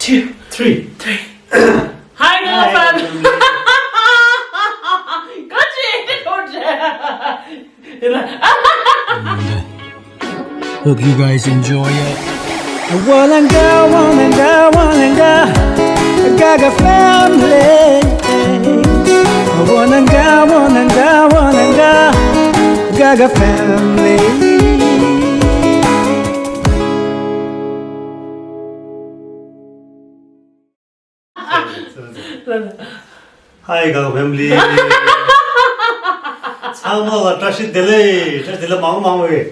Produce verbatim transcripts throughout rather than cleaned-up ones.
Two, three. Hi, girlfriend. Got you in the Hope you guys enjoy it. Wananga, wananga, wananga, Gaga family. Wananga, wananga, wananga, Gaga family. Hi, Gaga family. ཚང་མ་ལ་བཀྲ་ཤིས་བདེ་ལེགས། བཀྲ་ཤིས་བདེ་ལེགས་མང་མང་བའི།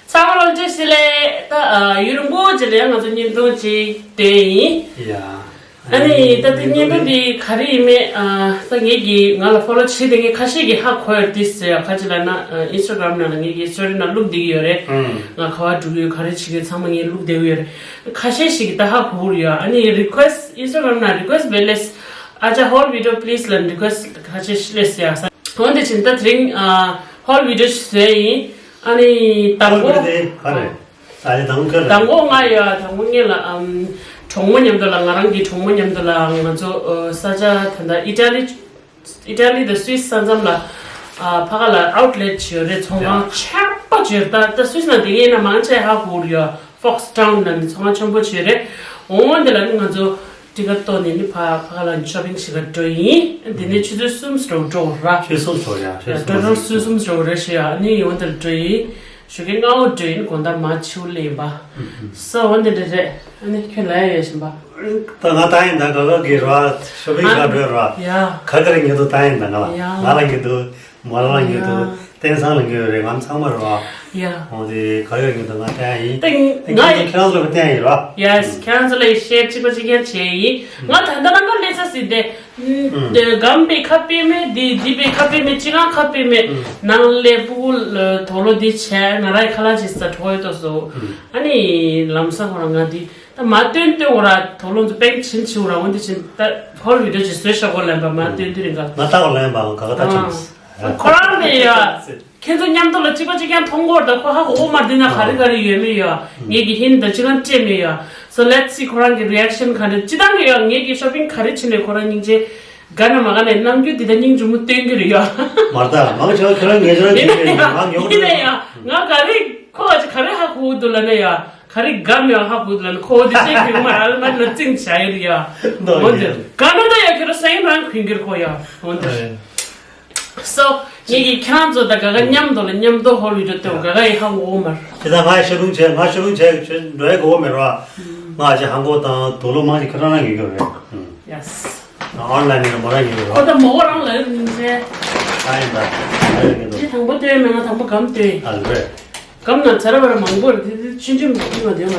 ཚང་མ་ལ་བཀྲ་ཤིས་བདེ་ལེགས། ད་ཨ་ཡུན་རིང་པོ་ཅིག་ལ་ང་ཚོ་བརྙན་ཐུང་ཅིག་བཏོན་ཡིན། ཡ། ཨ་ནི་ད་ལྟ་བརྙན་ཐུང་འདི་ག་རེ་ཡིན་མེད་ཨ་ད་ངེད་ཀྱི་ང་ལ་ཕོ་ལོ་བྱེད་བསྡད་མཁན་ཁ་ཤས་ཀྱིས་ཧ་གོ་ཡོད་དེ་ཟེར་ཡ། ཁ་ཅིག་ལབ་ན་ཨ་ཨིན་སི་ཊ་གྷ་རམ་ནང་ལ་ངེད་ཀྱི་སི་ཊོ་རི་ནང་བླུགས་བསྡད་ཀྱི་ཡོད་རེད། ང་ག་པར་འགྲོ་གི་ཡོད། ག་རེ་བྱེད་ཀྱི་ཡོད་ཚང་མ་ངས་བླུགས་བསྡད་ཀྱི་ཡོད་རེད། ཁ་ཤས་ཤིག་གིས་ད་ཧ་གོ་གི་ཡོད། ཨ་ནི་རི་ཀུ་ཨེ་སི་ཊི་ཨིན་སི་ཊ་གྷ་རམ་ནང་རི་ཀུ་ཨེ་སི་ཊི་བྱས་ལས། ཨ་ཅག་ཧོལ་བི་ཌི་ཡོ་པི་ལི་སི་ལབ་རི་ཀུ་ཨེ་སི་ཊི་ཁ་ཤས་ཤིག་སླེབས་ཟེར་ཡ། འོན་ཏེ་ཕྱིན་ད་དེ་རིང་ཨ་ཧོལ་བི་ཌི་ཡོ་ཞིག་བཟོས་ཡིན། ཨ་ནི་དང་པོ་ཧོལ་བི་ཌི་ཡོ་དེ་ག་རེ། ཨ་ནི་དང་པོ་ག་རེ། དང་པོ་ང་ཡ་དང་པོ་ངེད་ལ་ཨམ་གྲོགས་མོ་མཉམ་དུ་ལ་ང་རང་གི་གྲོགས་མོ་མཉམ་དུ་ལ་ང་ཚོ་ཨ་ས་ཆ་ད་ལྟ་ཨི་ཊ་ལི། ཨི་ཊ་ལི་དང་སུད་སི་ས་མཚམས་ལ་ཨ་ཕ་ག་ལ་ཨའུཊ་ལེཊ་ཅིག་ཡོད་རེད། ཚོང་ཁང་ཆེན་པོ་ཅིག་ཡོད་རེད། ད་ད་སུད་སི་ནང་དེ་ཡིན་ན་མང་ཆེ་ཧ་གོ་གི་ཡོད། ཕོག་སི་ཊའུན་ལབ་ནས་ཚོང་ཁང་ཆེན་པོ་ཅིག་ཡོད་རེད། འོ་དེ་ལ་ནི་ང་ཚོ་ཊི་ཀེ་ཊི་གཏོང་ནས་ནི་ཕ་ཕ་ག་ལ་ཤོ་པིང་བྱེད་ག་འགྲོ་ཡིན། དེ་ནས་ཆུ་ཚོད་གསུམ་ཙམ་འགྲོ་ར། ཆུ་ཚོད་གསུམ་འགྲོ་ཡ། ཆུ་ཚོད་གསུམ་འགྲོ། ཆུ་ཚོད་གསུམ་འགྲོ་རེད་ཤི་ཡ། ནི་འོ་དེར་འགྲོ་ཡིན། ཞོགས་ཀའི་སྔ་པོ་འགྲོ་ཡིན། དགོང་དག་མ་ཕྱི་པོ་སླེབས་ཡིན་པ། ས་འོ་འདི་འདྲ་རེད། ཨ་ནི་ཁྱོད་ལ་ཡ་ཡོད་བཞིན་པ། ད་ང་ད་ཡིན་ད་ག་ག་གི་ར་ཤོ་པིང་ག་འགྲོ་ར། ཡ། ག་ག་རེ་ཉོ་འདུག་ད་ཡིན་ད་ང་ལ། ཡ། ང་ལ་ཉོ་འདུག་མོ་ལ་ལ་ཉོ་འདུག་ཡ། བསྟན་སང་ལ་ཉོ་རེད། ང་ཚང་མ་ར། ཡ། འོ་དེ་ག་ག་རེ་ཉོ་འདུག་ང་ད་ཡིན། ཏིང་ཨེ་ང་ཁྱེད་ཚོ་ཁྱེད་རང་ཚོ་ལ་བསྟན་ཡིན་ར། ཡ། ཁྱེད་རང་ཚོ་ལ་ཡི་ཤེར་གཅིག་པ་གཅིག་རྐྱང་བྱས་ཡིན། ང་ད་ལྟ་རང་ག་སླེབས་ཚར་ཟིན་ཏེ། ཨུམ། དེ་སྒམ་པའི་ཁ་དཔེ་མེད། འདི་འདི་པའི་ཁ་དཔེ་མེད། ཅི་གང་ཁ་དཔེ་མེད། ཨུམ། ནང་ལས་སྤུ་གུ་ལ་དོགས་སློང་འདི་བྱས། ང་རང་ཁ་ལག་ཅིག་ཟ་གྲོགས་ཡོད་དོ་སོ། ཨུམ། ཨ་ནི་ལམ་སང་ཁོ་རང་ང་འདི་ད་མ་སྟོན་སྟོན་འོ་ར། དོགས་སློང་ཚོ་པེང་ཕྱིན་ཕྱིན་འོ་ར། འོན་ཏེ་ཕྱིན་ད་ཧོལ་བི་ཌི་ཡོ་ཅིག་བཟོས་ཤག་གོ་ལབ་པ་མ་སྟོན་དུས་རིང་ག་ང་ལྟ་བ་ལན་པའང་ག་ག་ད་ཨ། ཁྱིམ། ཁོ་རང་དེ་ཡ། ཁྱེད་ཚོ་མཉམ་དུ་ལ་གཅིག་པ་གཅིག་རྐྱང་མཐོང་གོ་ར། ད་ཁོ་ཧ་གོ་གོ་མ་རེད། འདི་ན་ག་རེ་ག་རེ་ཡོད་མེད་ཡ། ངེད་ཀྱི་ཧིན་ད་གཅིག་རྐྱང་སྤྲད་མེད་ཡ། So let's see ཁོ་རང་གི་རི་ཨེག་ཤན་ག་རེ། སྤྱིར་བཏང་གི་ཡ་ངེད་ཀྱི་ཤོ་པིང་ག་རེ་བྱིན་ནས་ཁོ་རང་སྙིང་རྗེ་དགའ་ན་མ་དགའ་ནས་རྣམ་འགྱུར་འདི་ད་སྙིང་རྗེ་མོ་སྟོན་གྱི་རེད་ཡ། མ་རེད་ད། མང་ཆེ་བ་ཁྱོད་རང་ངེད་ཚོ་རང་ཡིན་གྱི་རེད། ཡ། ང་ཉོ་གི་ཡིན་ནས་ཡ། ང་ག་རེ་ཁོ་ག་ཅིག་ག་རེ་ཧ་གོ་འདུག་ལབ་ན་ཡ། ག་རེ་དགའ་མེད་ཧ་གོ་འདུག་ལབ་ན་ཁོ་འོ་དེ་ཅེས་གི་མ་ར་ལ་མ་ན་རྩིང་བྱ་ཡི་རེད་ཡ། འོ་འདི་དགའ་ན་ད་ཡ་ཁྱོད་རང་སེང་རང་གུན་གྱི་རེད་ཁོ་ཡ། འོ་འདི། So ངེད་ཀྱིས་ཁྱེད་རང་ཚོ་དང་ག་ག་མཉམ་དུ་ལ་མཉམ་དུ་ཧོལ་བི་ཌི་ཡོ་ལྟོས། ག་ག་ཡི་ཧ་གོ་མ་རེད། དེ་ད་ང་ཡི་ཤ་ལུང་བྱས། ང་ཤ་ལུང་བྱས་ཁྱོད་འགྲོ་ཡི་གོ་མེད་ར། ང་ཅི་ཧང་གོ་དང་དུག་ལོག་མང་ཅིག་ཁྱོད་རང་རང་ཡོད་རྒྱུ་རེད། Yes། ཨོན་ལན་ནས་མོ་རང་ཡོད་ར། ཁོ་ད་མོ་རང་ལ་ཡོད་རིང་ཆེ། ད་ཡིན་ད། ད་ཡོད་རྒྱུ་འདུག་ཅི་དང་པོ་ལྟོས་མེད། ང་དང་པོ་གམ་ལྟོས། ཨ་ལེ། གམ་ན་ཚ་ར་བ་ར་མང་པོ་རེད། དེ་དེ་ཆུན་ཆུན་མི་མ་དེ་མ།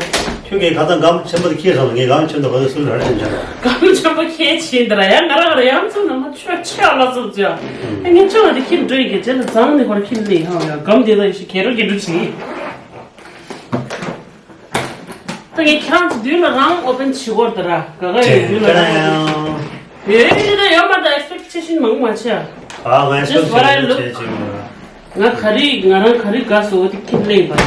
ཁྱོད་ཀྱིས་ཁ་ཚང་གམ་ཆེན་པོ་དེ་ཁྱེར་སོང་ལ། ངས་གམ་ཆེན་པོ་ག་ཚོད་སུ་ལ་ར་ཆེན་ཆེན། གམ་ཆེན་པོ་ཁྱེར་ཕྱིན་དེ་ར་ཡ། ང་ར་ང་ར་ཡང་ཚུར་ན་མ་ཆོས་ཆོས་ཨ་ལ་སོང་ཙི་ཡ། ཨེ་ངས་ཆོས་ང་དེ་ཁྱེར་འགྲོ་ཡི་གེ་ཅེ་ལ་ཚང་ནས་ཁོ་ར་ཁྱེར་ལེ་ཧ་ཡ། གམ་དེ་ལ་ཡི་ཤི་ཁེ་རོ་ཁེ་འགྲོ་ཆི། ད་ངས་ཁྱེད་རང་ཚོ་མདུན་ལ་རང་ཨོ་པན་བྱེད་དགོས་རེད་ད་ར། ག་ག་ཡོད་མདུན་ལ་རང་ཨོ་པན་ཡོད་རེད། ད་ཡོད་མ་ད་ཨེག་སི་པེག་ཊེ་ཤན་མང་མ་བྱེད། ཨ་ང་ཨེག་སི་པེག་ཊེ་ཤན་བྱེད་ཀྱི་མ་རེད། ང་ག་རེ་ང་རང་ག་རེ་དགའ་སོང་འོ་དེ་ཁྱེར་ལེ་ཡིན་པ།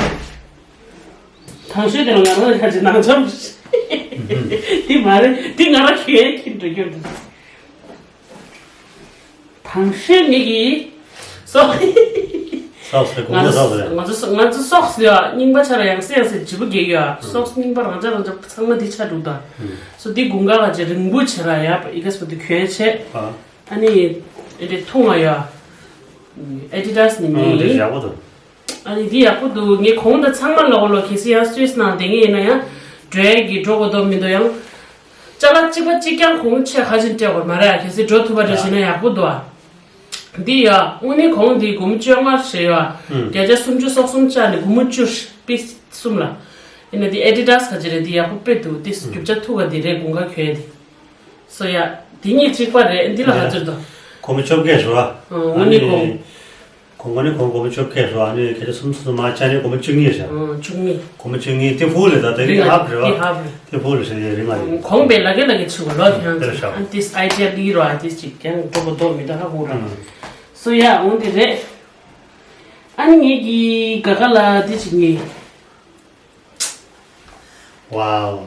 དང་ཤོས་དེ་ལ་ང་རང་ལ་ཁ་ཅིག་ནང་འཆམ་དེ་མ་རེད། དེ་ང་རང་གི་ཡན་ཁྱེར་འགྲོ་རྒྱུ་རེད། དང་ཤོས་ངེད་ཀྱིས་སོ། སོག་སི་རེད། གོང་མ་སོག་སི་རེད། ང་ཚོ་ང་ཚོ་སོག་སི་ཡོད། རྙིང་པ་ཆ་ར་ཡང་སེ་ཡང་སེ་ལྗིད་པོ་རྒྱག་ཡོད། སོག་སི་རྙིང་པ་རང་ཆ་རང་ཆ་ཚང་མ་འདི་ཆ་འདུག་ད། སོ་འདི་དགུན་ཁ་ག་ཅེ་རིང་པོ་བྱེད་ར་ཡ། ཨི་ག་སི་པོ་འདི་གྱོན་བྱས། ཨ་ནི་ཨེ་འདྲ་ཐུང་བ་ཡོད། ཨེ་ཌི་ཌ་སི་ནི་མིན། ཡག་པོ་འདུག་ཨ་ནི་འདི་ཡག་པོ་འདུག་ངས་གོང་དུ་ཚང་མ་ལོག་ལོག་གལ་སྲིད་ཡང་སུད་སི་ནང་བསྡད་མཁན་ཡིན་ན་ཡང་འགྲོ་ཡ་གི་འགྲོ་དགོས་དོན་མི་འདུག་ཡང་། ཅ་ལག་གཅིག་པ་གཅིག་རྐྱང་གོང་ཆེ་ཁ་ཅིག་སྤྲད་དགོས་མ་རེད། གལ་སྲིད་འགྲོ་ཐུབ་པ་འདྲ་བྱས་ན་ཡག་པོ་འདུག་ཨ། འདི་ཡ་དངོས་གནས་གོང་འདི་སྒོར་མོ་བཅོ་ལྔ་བྱས་ཡོད་ཨ། བརྒྱ་ཆ་སུམ་ཅུ་སོ་གསུམ་བཅག་ནས་སྒོར་མོ་བཅུ་པིས་གསུམ་ལ། ཡིན་ན་འདི་ཨེ་ཌི་ཌ་སི་ཁ་ཅིག་རེད། འདི་ཡག་པོ་དཔེ་འདུག་འདི་རྒྱུ་ཆ་མཐུག་ག་འདི་རེད། དགུན་ཁ་གྱོན་འདི། སོ་ཡ། འདི་གཉིས་གཅིག་པ་རེད། འདི་ལ་ག་ཚོད་འདུག་སྒོར་མོ་བཅོ་བརྒྱད་བྱས་ཡོད་ཨ། དངོས་གནས་གོང་། གོང་གོང་ནས་གོང་སྒོར་མོ་བཅོ་བརྒྱད་བྱས་ཡོད་ཨ། ཨ་ནི་བརྒྱ་ཆ་སུམ་ཅུ་སོ་གསུམ་མ་བཅག་ནས་སྒོར་མོ་བཅུ་གཉིས་བྱས། ཨ་བཅུ་གཉིས། སྒོར་མོ་བཅུ་གཉིས་དེ་ཧྥུལ་རེད། ད་དེ་རིང་ཧབ་རེད་བ། དེ་ཧབ་རེད། དེ་ཧྥུལ་རེད་ཟེར་ཡས་རིང་ང་རེད། གོང་པའི་ལ་རྒྱ་ལ་རྒྱ་ཆུ་བ་ལོ་ཁྱང་དེ་རེད་ཤག་ཨ་ཏིས་ཨའི་ཌི་ཡ་ལི་རོ་ཨ་ཏིས་ཅིག་ཀྱང་འགྲོ་གོ་འདོགས་མི་འདུག་ཧ་གོ་ར། སོ་ཡ་འོང་དེ་རེད། ཨ་ནི་ངེད་ཀྱི་ག་ག་ལ་དེ་ཅིག་ངེད། Wow.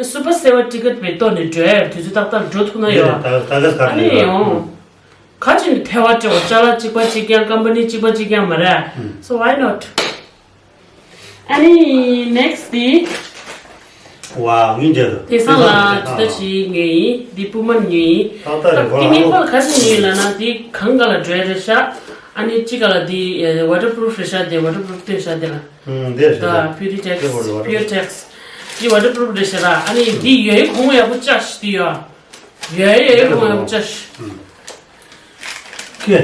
སུ་པར་སེ་ཝར་ཊི་ཀེཊ་བའི་ཐོག་ནས་འགྲོ་ཡ་དུས་ཚོད་ཏག་ཏག་འགྲོ་ཐུབ་ན་ཡོད། ད་ད་ག་ཨ་ནི་ཡོང་། ག་ཅིག་ནི་ཐལ་བ་སྤྲད་པ་ཅ་ལག་གཅིག་པ་གཅིག་རྐྱང་ཀམ་པ་ནི་གཅིག་པ་གཅིག་རྐྱང་མ་རེད། So why not? ཨ་ནི་ནེག་སི་ཊི་དེ། ཝ་ངའི་འདྲ་དུ། དེང་སང་ལ་ཇི་ལྟ་ཅིག་ཉོས་ཡིན། འདི་པུ་མ་ཉོས་ཡིན། ཏག་ཏག་རེད། ད་ཁོ་རང་དེ་ངས་ཁོ་ལ་ག་ཅིག་ཉོས་ལབ་ན་དེ་གང་ག་ལ་འགྲོ་ཡ་རེད་ཤག་ཨ་ནི་གཅིག་ག་ལ་དེ་ཝ་ཊར་པུ་རུ་ཧྥི་རེད་ཤག་དེ་ཝ་ཊར་པུ་རུ་ཧྥི་རེད་ཤག་དེ་ལ། ཨུམ་དེ་རེད་ཤག་ད་པིའུ་རི་ཊེག་སི། པིའུ་རི་ཊེག་སི་དེ་ཝ་ཊར་པུ་རུ་ཧྥི་རེད་ཤག་ཨ་ནི་དེ་ཡོད་གོང་ཡག་པོ་ཅག་ཤི་དེ་ཡོད། ཡོད་ཡོད་གོང་ཡག་པོ་ཅག་ཤི། ཀེ།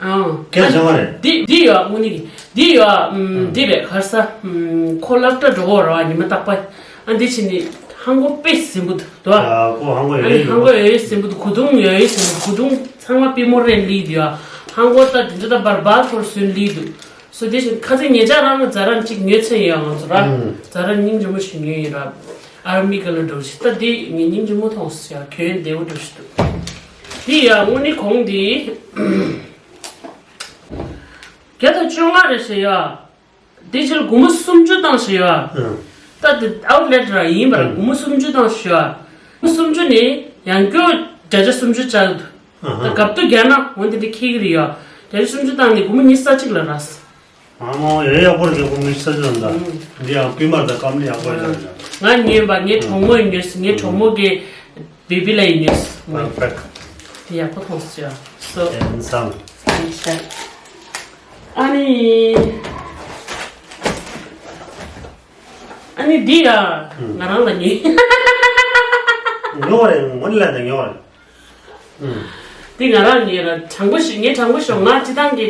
ཨང་། སྐད་བྱུང་བ་རེད། འདི་འདི་ཡོད་དངོས་གནས་ཀྱི་འདི་ཡོད། ཨམ། འདི་རེད་ག་རེ་ཟ། ཨམ། ཁོ་སློབ་གྲྭ་འགྲོ་གི་རེད་བ་ཉི་མ་རྟག་པར། ཨ་འདི་ཕྱིན་ནི་ཧང་གོ་དཔེ་ཟིན་པོ་འདུག་དོ། ཨ་ཁོ་ཧང་གོ་ཨ་ནི་ཡོད་ཧང་གོ་ཡོད་ཟིན་པོ་འདུག་གོས་ཐུང་ཡོད་ཟིན་པོ་གོས་ཐུང་ཚང་མ་པུ་མ་རེད་ལི་འདི་ཡོད། ཧང་གོ་ད་འདི་འདྲ་ད་བར་བར་ཐོར་སོན་ལི་འདུག་སོ་དེ་བཞིན་ཁ་ཚིག་ཉེ་ཆར་རང་ཛ་ར་གཅིག་ཉོས་ཚར་ཡོད་ང་ཚོ་ར། ཨང་། ཛ་ར་སྙིང་རྗེ་མོ་ཞིག་ཉོས་ཡིན་ར། ཨར་མི་ཀ་ལར་འདྲ་བོ་ཞིག་ད་འདི་ངས་སྙིང་རྗེ་མོ་མཐོང་སོང་ཡ་གྱོན་བདེ་བོ་འདྲ་བོ་ཞིག་འདུག་འདི་ཡ་དངོས་གནས་གོང་འདི། བརྒྱ་དང་བཅོ་ལྔ་རེད་ཤག་ཡ། འདི་ཕྱིར་སྒོར་མོ་སུམ་ཅུ་བཏང་ཤག་ཡ། ཨང་། ད་འདི་ཨའུ་ཊི་ལེ་ཊི་ར་ཡིན་པ་ར་ཨང་། སྒོར་མོ་སུམ་ཅུ་བཏང་ཤག་ཡ། སྒོར་མོ་སུམ་ཅུ་ནི་ཡང་སྐྱོ་བརྒྱ་ཆ་སུམ་ཅུ་བཅག་འདུག་ཨ་ད་ཧ། སྐབས་ཐོག་རྒྱག་ན་འོན་ཏེ་འདི་ཁེག་གི་རེད་ཡ། བརྒྱ་ཆ་སུམ་ཅུ་བཏང་ནི་སྒོར་མོ་ཉི་ཤུ་རྩ་གཅིག་ལ་རག་སོང་། ཨ་མ་ཡོད་ཡག་པོ་རེད་ཁོ་མི་ཤ་ཅོ་འདྲ། ཨང་། འདི་ཡང་པུས་མར་དང་སྐམ་ནི་ཡག་པོ་རེད་ཤག་ང་ཉོས་པ་ངའི་གྲོགས་མོ་ཡིས་ཉོས་སོང་ངའི་གྲོགས་མོ་གི་བེ་བི་ལ་ཡིས་ཉོས་སོང་། པར་ཕེག་འདི་ཡག་པོ་མཐོང་སོང་ཡ། སོ། དེང་སང་། ཨ་ནི། ཨ་ནི་འདི་ཡ། ང་རང་ལ་ཉོས། ཉོ་བ་རེད་ངོ་ནི་ལ་ད་ཉོ་བ་རེད། འདི་ང་རང་ཉོས་ར་དྲང་པོ་ཞིག་ངས་དྲང་པོ་ཞོག་ང་སྤྱི་བཏང་གི་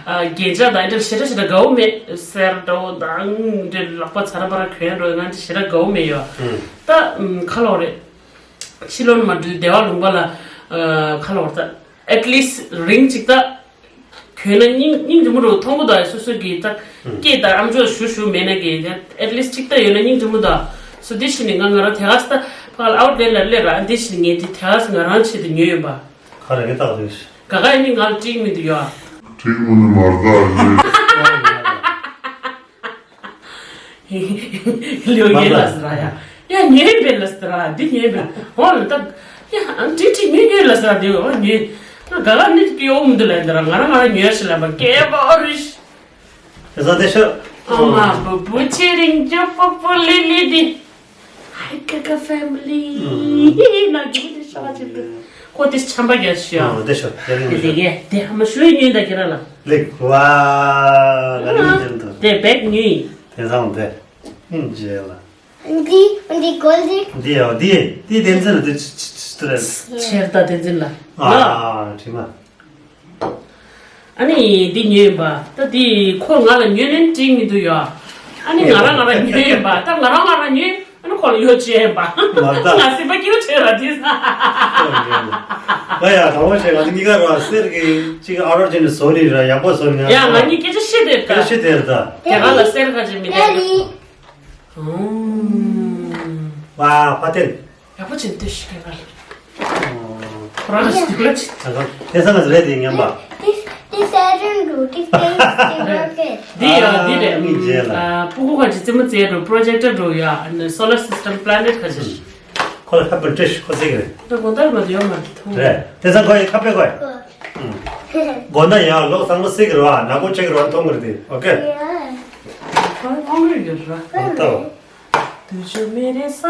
རྒྱན་ཆ་དང་འདྲ་ཞེ་དྲག་ཞེ་དྲག་དགའ་བོ་མེད། གསེར་འདྲ་བོ་དང་འདྲ་ལག་པ་ཚ་ར་པ་ར་གོན་འགྲོ་ང་འདི་ཞེ་དྲག་དགའ་བོ་མེད་ཡོད། ད་ཁ་ལོ་རེད། ཕྱི་ལོགས་མ་འགྲོ་བདེ་བ་ལུང་པ་ལ་ཁ་ལོ་རེད་ད། ཨེཊ་ལིསི་རིང་གཅིག་ད། གྱོན་ན་སྙིང་སྙིང་རྗེ་མོ་རུ་མཐོང་གི་འདུག་སོ་སོ་གི་ད་སྐད་ད་ཨམ་ཅོག་ཞུ་ཞུ་མེད་ན་གི་ཨེཊ་ལིསི་གཅིག་ད་ཡོད་ན་སྙིང་རྗེ་མོ་འདུག་སོ་དེ་བཞིན་ནི་ང་ང་རང་དེ་ག་ས་ད་ཕ་ག་ལ་ཨའུ་ཊི་ལེ་ཊི་ལ་སླེབས་ར་དེ་བཞིན་ངས་དེ་དེ་ག་ས་ང་རང་ཆེད་དུ་ཉོས་ཡོད་པ། ག་རེ་ངས་བཏགས་དུས། ག་ག་ཡིན་ནི་ང་ལ་ཀྲིག་མི་འདུག་ཡོད། ཀྲིག་མི་འདུག་མ་རེད་ད་ལེ། ལིའོ་ཡིན་ལ་ཟེར་ཡ། ཡ་ཉོས་པས་ལ་ཟེར་ཡ་འདི་ཉོས་པས་འོ་ལ་ད། ཡ་ཨ་ཏི་ཏི་ཉོས་ཉོས་ལ་ཟེར་ཡ་འདི་འོ་ཉོས། ང་ག་ག་ནི་ཀི་ཡོ་མི་འདུག་ལ་འདི་ར་ང་ར་ང་ར་ཉོས་ཤི་ལ་མ་ཀེ་བ་རི་ཤི། དེ་ས་དེ་ཤོད། ཨ་མ་བུ་བུ་ཆེ་རིང་ཇོ་པོ་པོ་ལི་ལི་འདི། ཧའི་ཀ་ཀ་ཕེ་མི་ལི། ན་གི་འདི་ཤ་ཆེ་འདུག་ཁོ་དེ་ཆམ་པ་རྒྱག་ཤི་ཡ། ཨ་དེ་ཤོད་དེ་རིང་དེ་ཤོད། དེ་གས་དེ་ཧ་མ་ཤུ་ཡི་ཉོས་ད་ཁྱེད་ར་ལ། ལེགས་ཝ། ང་རིང་དེ་འདུག་དེ་བེག་ཉོས་ཡིན། དེང་སང་དེ། ཨིན་ཇེ་ལ། འདི་འདི་གོལ་ལི། འདི་ཡ་འདི་འདི་བསྟན་འཛིན་ལ་འདི་ཆི་ཆི་ཆི་ཏུ་རེད། ཆེར་ད་བསྟན་འཛིན་ལ། ཨ་དྲི་མ། ཨ་ནི་འདི་ཉོས་ཡིན་པ་ད་འདི་ཁོ་ང་ལ་ཉོས་ནས་འགྲིག་མི་འདུག་ཡ། ཨ་ནི་ང་རང་ང་རང་ཉོས་ཡིན་པ་ད་ང་རང་ང་རང་ཉོས་ཨ་ནི་ཁོ་ལ་ཡོད་ཅེས་ཡིན་པ། ང་ད། ང་སྲིད་པ་སྐྱིད་པོ་བྱས་ར་འདི་ས། ང་ཡ་གྲོགས་པོ་བྱས་ང་ཚོ་གཉིས་ཀ་ར་གསེར་གྱི་གཅིག་ཨ་རོ་ཅན་ནས་བཟོ་ནི་ར་ཡག་པོ་བཟོ་ནི་ཡ། ང་གཉིས་སྐད་ཆ་བཤད་དེ་ད། སྐད་ཆ་བཤད་དེ་ར་ད། རྒྱ་གར་ལ་གསེར་ཁ་ཅིག་མི་དེ། ཝ་ཕ་ཏན། ཡག་པོ་ཅིག་འདུག་ཤི་ཁ་ལ། ཁོ་རང་ཞིག་འདུག་ལ་ཅི། ད་ག་དེ་ས་ང་ཚོ་རེད་དེ་ཉམས་པ། This this I don't do this thing is still working. འདི་ཡ་འདི་རེད། ཨ་མི་རྗེས་ལ། ཨ་སྤུ་གུ་ཁ་ཅིག་རྩེད་མོ་རྩེ་འགྲོ་པོ་རོ་ཇེག་ཊར་འགྲོ་ཡ་ཨ་ནི་སོ་ལར་སི་སི་ཊམ་པི་ལེ་ནེཊ་ཁ་ཅིག་ཁོ་ལ་ཁ་པར་སྤྲད་ཤི་ཁོ་ཚིག་རེད། ད་དགོང་དག་མ་དུ་ཡོང་མ་ཐུང་། རེད་དེ་ས་ཁོ་ཡི་ཁ་པེ་ཁོ་ཡི། དགོང་དག་ཡ་ལོག་ཚང་མ་ཚིག་རེད་བ་ནག་པོ་ཅིག་རེད་བ་མཐོང་གི་རེད་དེ་ཨོ་ཀེ། ཁོ་ཡི་མཐོང་གི་ཡོད་རེད། ཨོ་ཏོ། དུ་ཆུ་མེ་རེ་ས་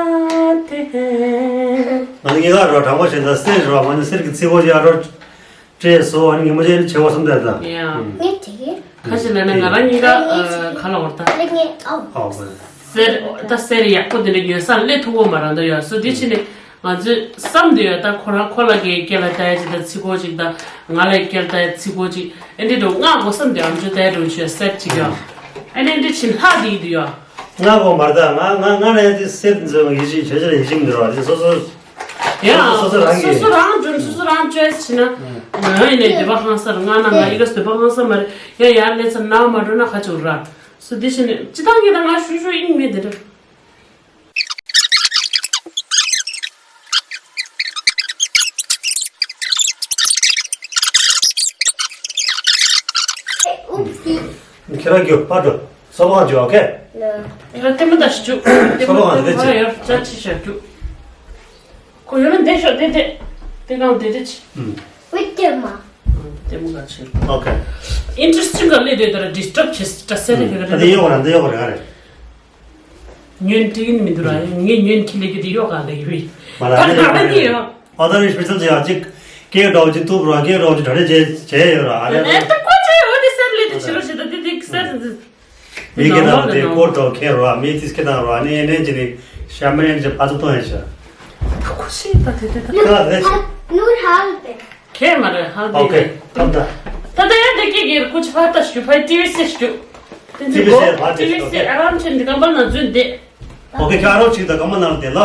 དེ། ང་ཚོ་གཉིས་ཀ་རོ་དྲང་པོ་བྱས་ན་གསེར་རོ་ང་ཚོ་གསེར་གྱི་རྩི་བོ་ཅིག་ཨ་རོ་སྤྲད་སོ་ཨ་ནི་ཉིན་མོ་ཅིག་ནི་བྱེད་དགོས་བསམ་བསྡད་ད། ཡ། ངས་དེ་གས། ཁ་ཅིག་ལ་ནི་ང་རང་གཉིས་ཀ་ཨ་ག་ལ་འོར་ད། ལེགས་ངས་ཨའོ། ཨའོ་གོ་ཡ། གསེར་ད་གསེར་ཡག་པོ་དེ་འདྲ་ཉོས་ས་སླེབས་ཐུབ་ཀྱི་མ་རེད་འདུག་ཡ་སོ་དེ་ཕྱིན་ནས་ང་ཚོས་བསམ་བསྡད་ཡོད་ད་ཁོ་རང་ཁོ་ལ་གས་སྐེ་ལ་བཏགས་ཡ་ཅིག་ད་ཚིག་གོ་ཅིག་ད་ང་ལ་སྐེ་ལ་བཏགས་ཡ་ཚིག་གོ་ཅིག་ཨེ་འདྲ་འགྲོ་ང་གོ་བསམ་བསྡད་ཨམ་ཅོག་བཏགས་ཡ་འགྲོ་ཆོས་གསེར་ཅིག་ཡ་ཨེ་འདྲ་འདྲ་ཕྱིན་ལྷག་བསྡད་ཀྱི་འདུག་ཡ། ང་དགོངས་པར་ད་ང་ང་ང་ལ་ཡང་དེ་སེར་འཛོམས་ཡིད་ཆེས་བྱེད་ཆེས་ཡིད་ཆེས་མི་འདུག་ར་དེ་སོ་སོ། ཡང་སོ་སོ་རང་གི་སོ་སོ་རང་འཇོན་སོ་སོ་རང་ཅོས་བྱེད་ན། ང་ཡིན་ནའི་འདོད་པ་ཧང་སར་ང་ན་ང་ཡི་ག་འདོད་པ་ཧང་སར་མ་རེད་ཡང་ཡར་ལས་ཚར་ནང་མ་འགྲོ་ན་ཁ་ཆུ་ར། སོ་དེ་བྱས་ནས་སྤྱི་བཏང་གི་ད་ང་ཞུ་ཞུ་ཡིན་མེད་དེ་འདྲ། ཁྱེད་རང་རྒྱུ་པར་འགྲོ། ཚོ་བ་ཇོ་ཨོ་ཁེ། ལ་ལྟད་མོ་ད་ཞུ། ལྟད་མོ་ཚོ་བ་ད་ལྟད་མོ་ཡོད་ཅ་ཆི་ཞབས་ཀྱུ། ཁོ་ཡོད་ན་འདི་ཤོག་འདི་འདི། འདི་གང་འདི་འདི་ཆི། ཨུམ། ཝི་ཀེ་མ། ལྟད་མོ་ག་ཆི། ཨོ་ཁེ། ཨིན་ཊི་རེ་སི་ཊིང་ག་ལས་དེ་ད་ར་ཌི་སི་ཊརབ་བྱེད་ད་སེ་རེ་ཕེ་ག་ཨ་རེ། འདི་ཡོད་ག་ར་འདི་ཡོད་ག་ར་ག་རེ། ཉོན་ཏིག་ནི་མི་འདུག་ར། ངས་ཉོན་ཁྱི་ལས་ཀྱི་དེ་ཡོད་ག་ལས་ཀྱི་བི། མ་ལ་ད་ནི་ད་ནི་ཡོད། ཨ་ད་རེ་སྤེ་ཤལ་ཅི་ཡ་ཅིག་སྐད་འདྲ་བོ་ཅིག་ཐུབ་ར་སྐད་འདྲ་བོ་ཅིག་གྲ་སྒྲིག་བྱས་བྱས་ཡོད་ར་ཨ་རེ། ཨེ་ད་ཀོ་ཅི་ཡོད་དེ་སེར་ལས་དེ་ཕྱི་རོ་ཞེ་ད་དེ་དེ་སེར་དེ། མི་སྐད་དང་དེ་ཀོ་འདྲ་བོ་ཁྱེར་ར་མི་དེ་སྐད་དང་ར་ནི་ཨེ་ནས་ཅི་ནི་ཤ་མེ་ནས་ཅི་ཕ་ཚོ་ཐོན་ཡ་ཤ། ད་ཀོ་ཅི་ད་དེ་དེ་ད། ཁ་དེ། ཁྱེད་མ་རེད་ཧ་ལས། ཨོ་ཁེ། ད་ད། ད་ད་ཡ་འདི་སྐད་ཀྱི་ཀུ་ཅི་ཕ་ད་ཞུ་ཕ་ཊི་ཝི་སེ་ཞུ། ཊི་ཝི་སེ་ཕ་ཊི་ཝི་སེ་ཨ་རམ་ཆེན་འདི་ཀམ་པ་ན་འཛུལ་འདི། ཨོ་ཁེ་ཁྱེད་ཨ་རོགས་ཅིག་ད་ཀམ་པ་ན་ལ་དེ་ལ།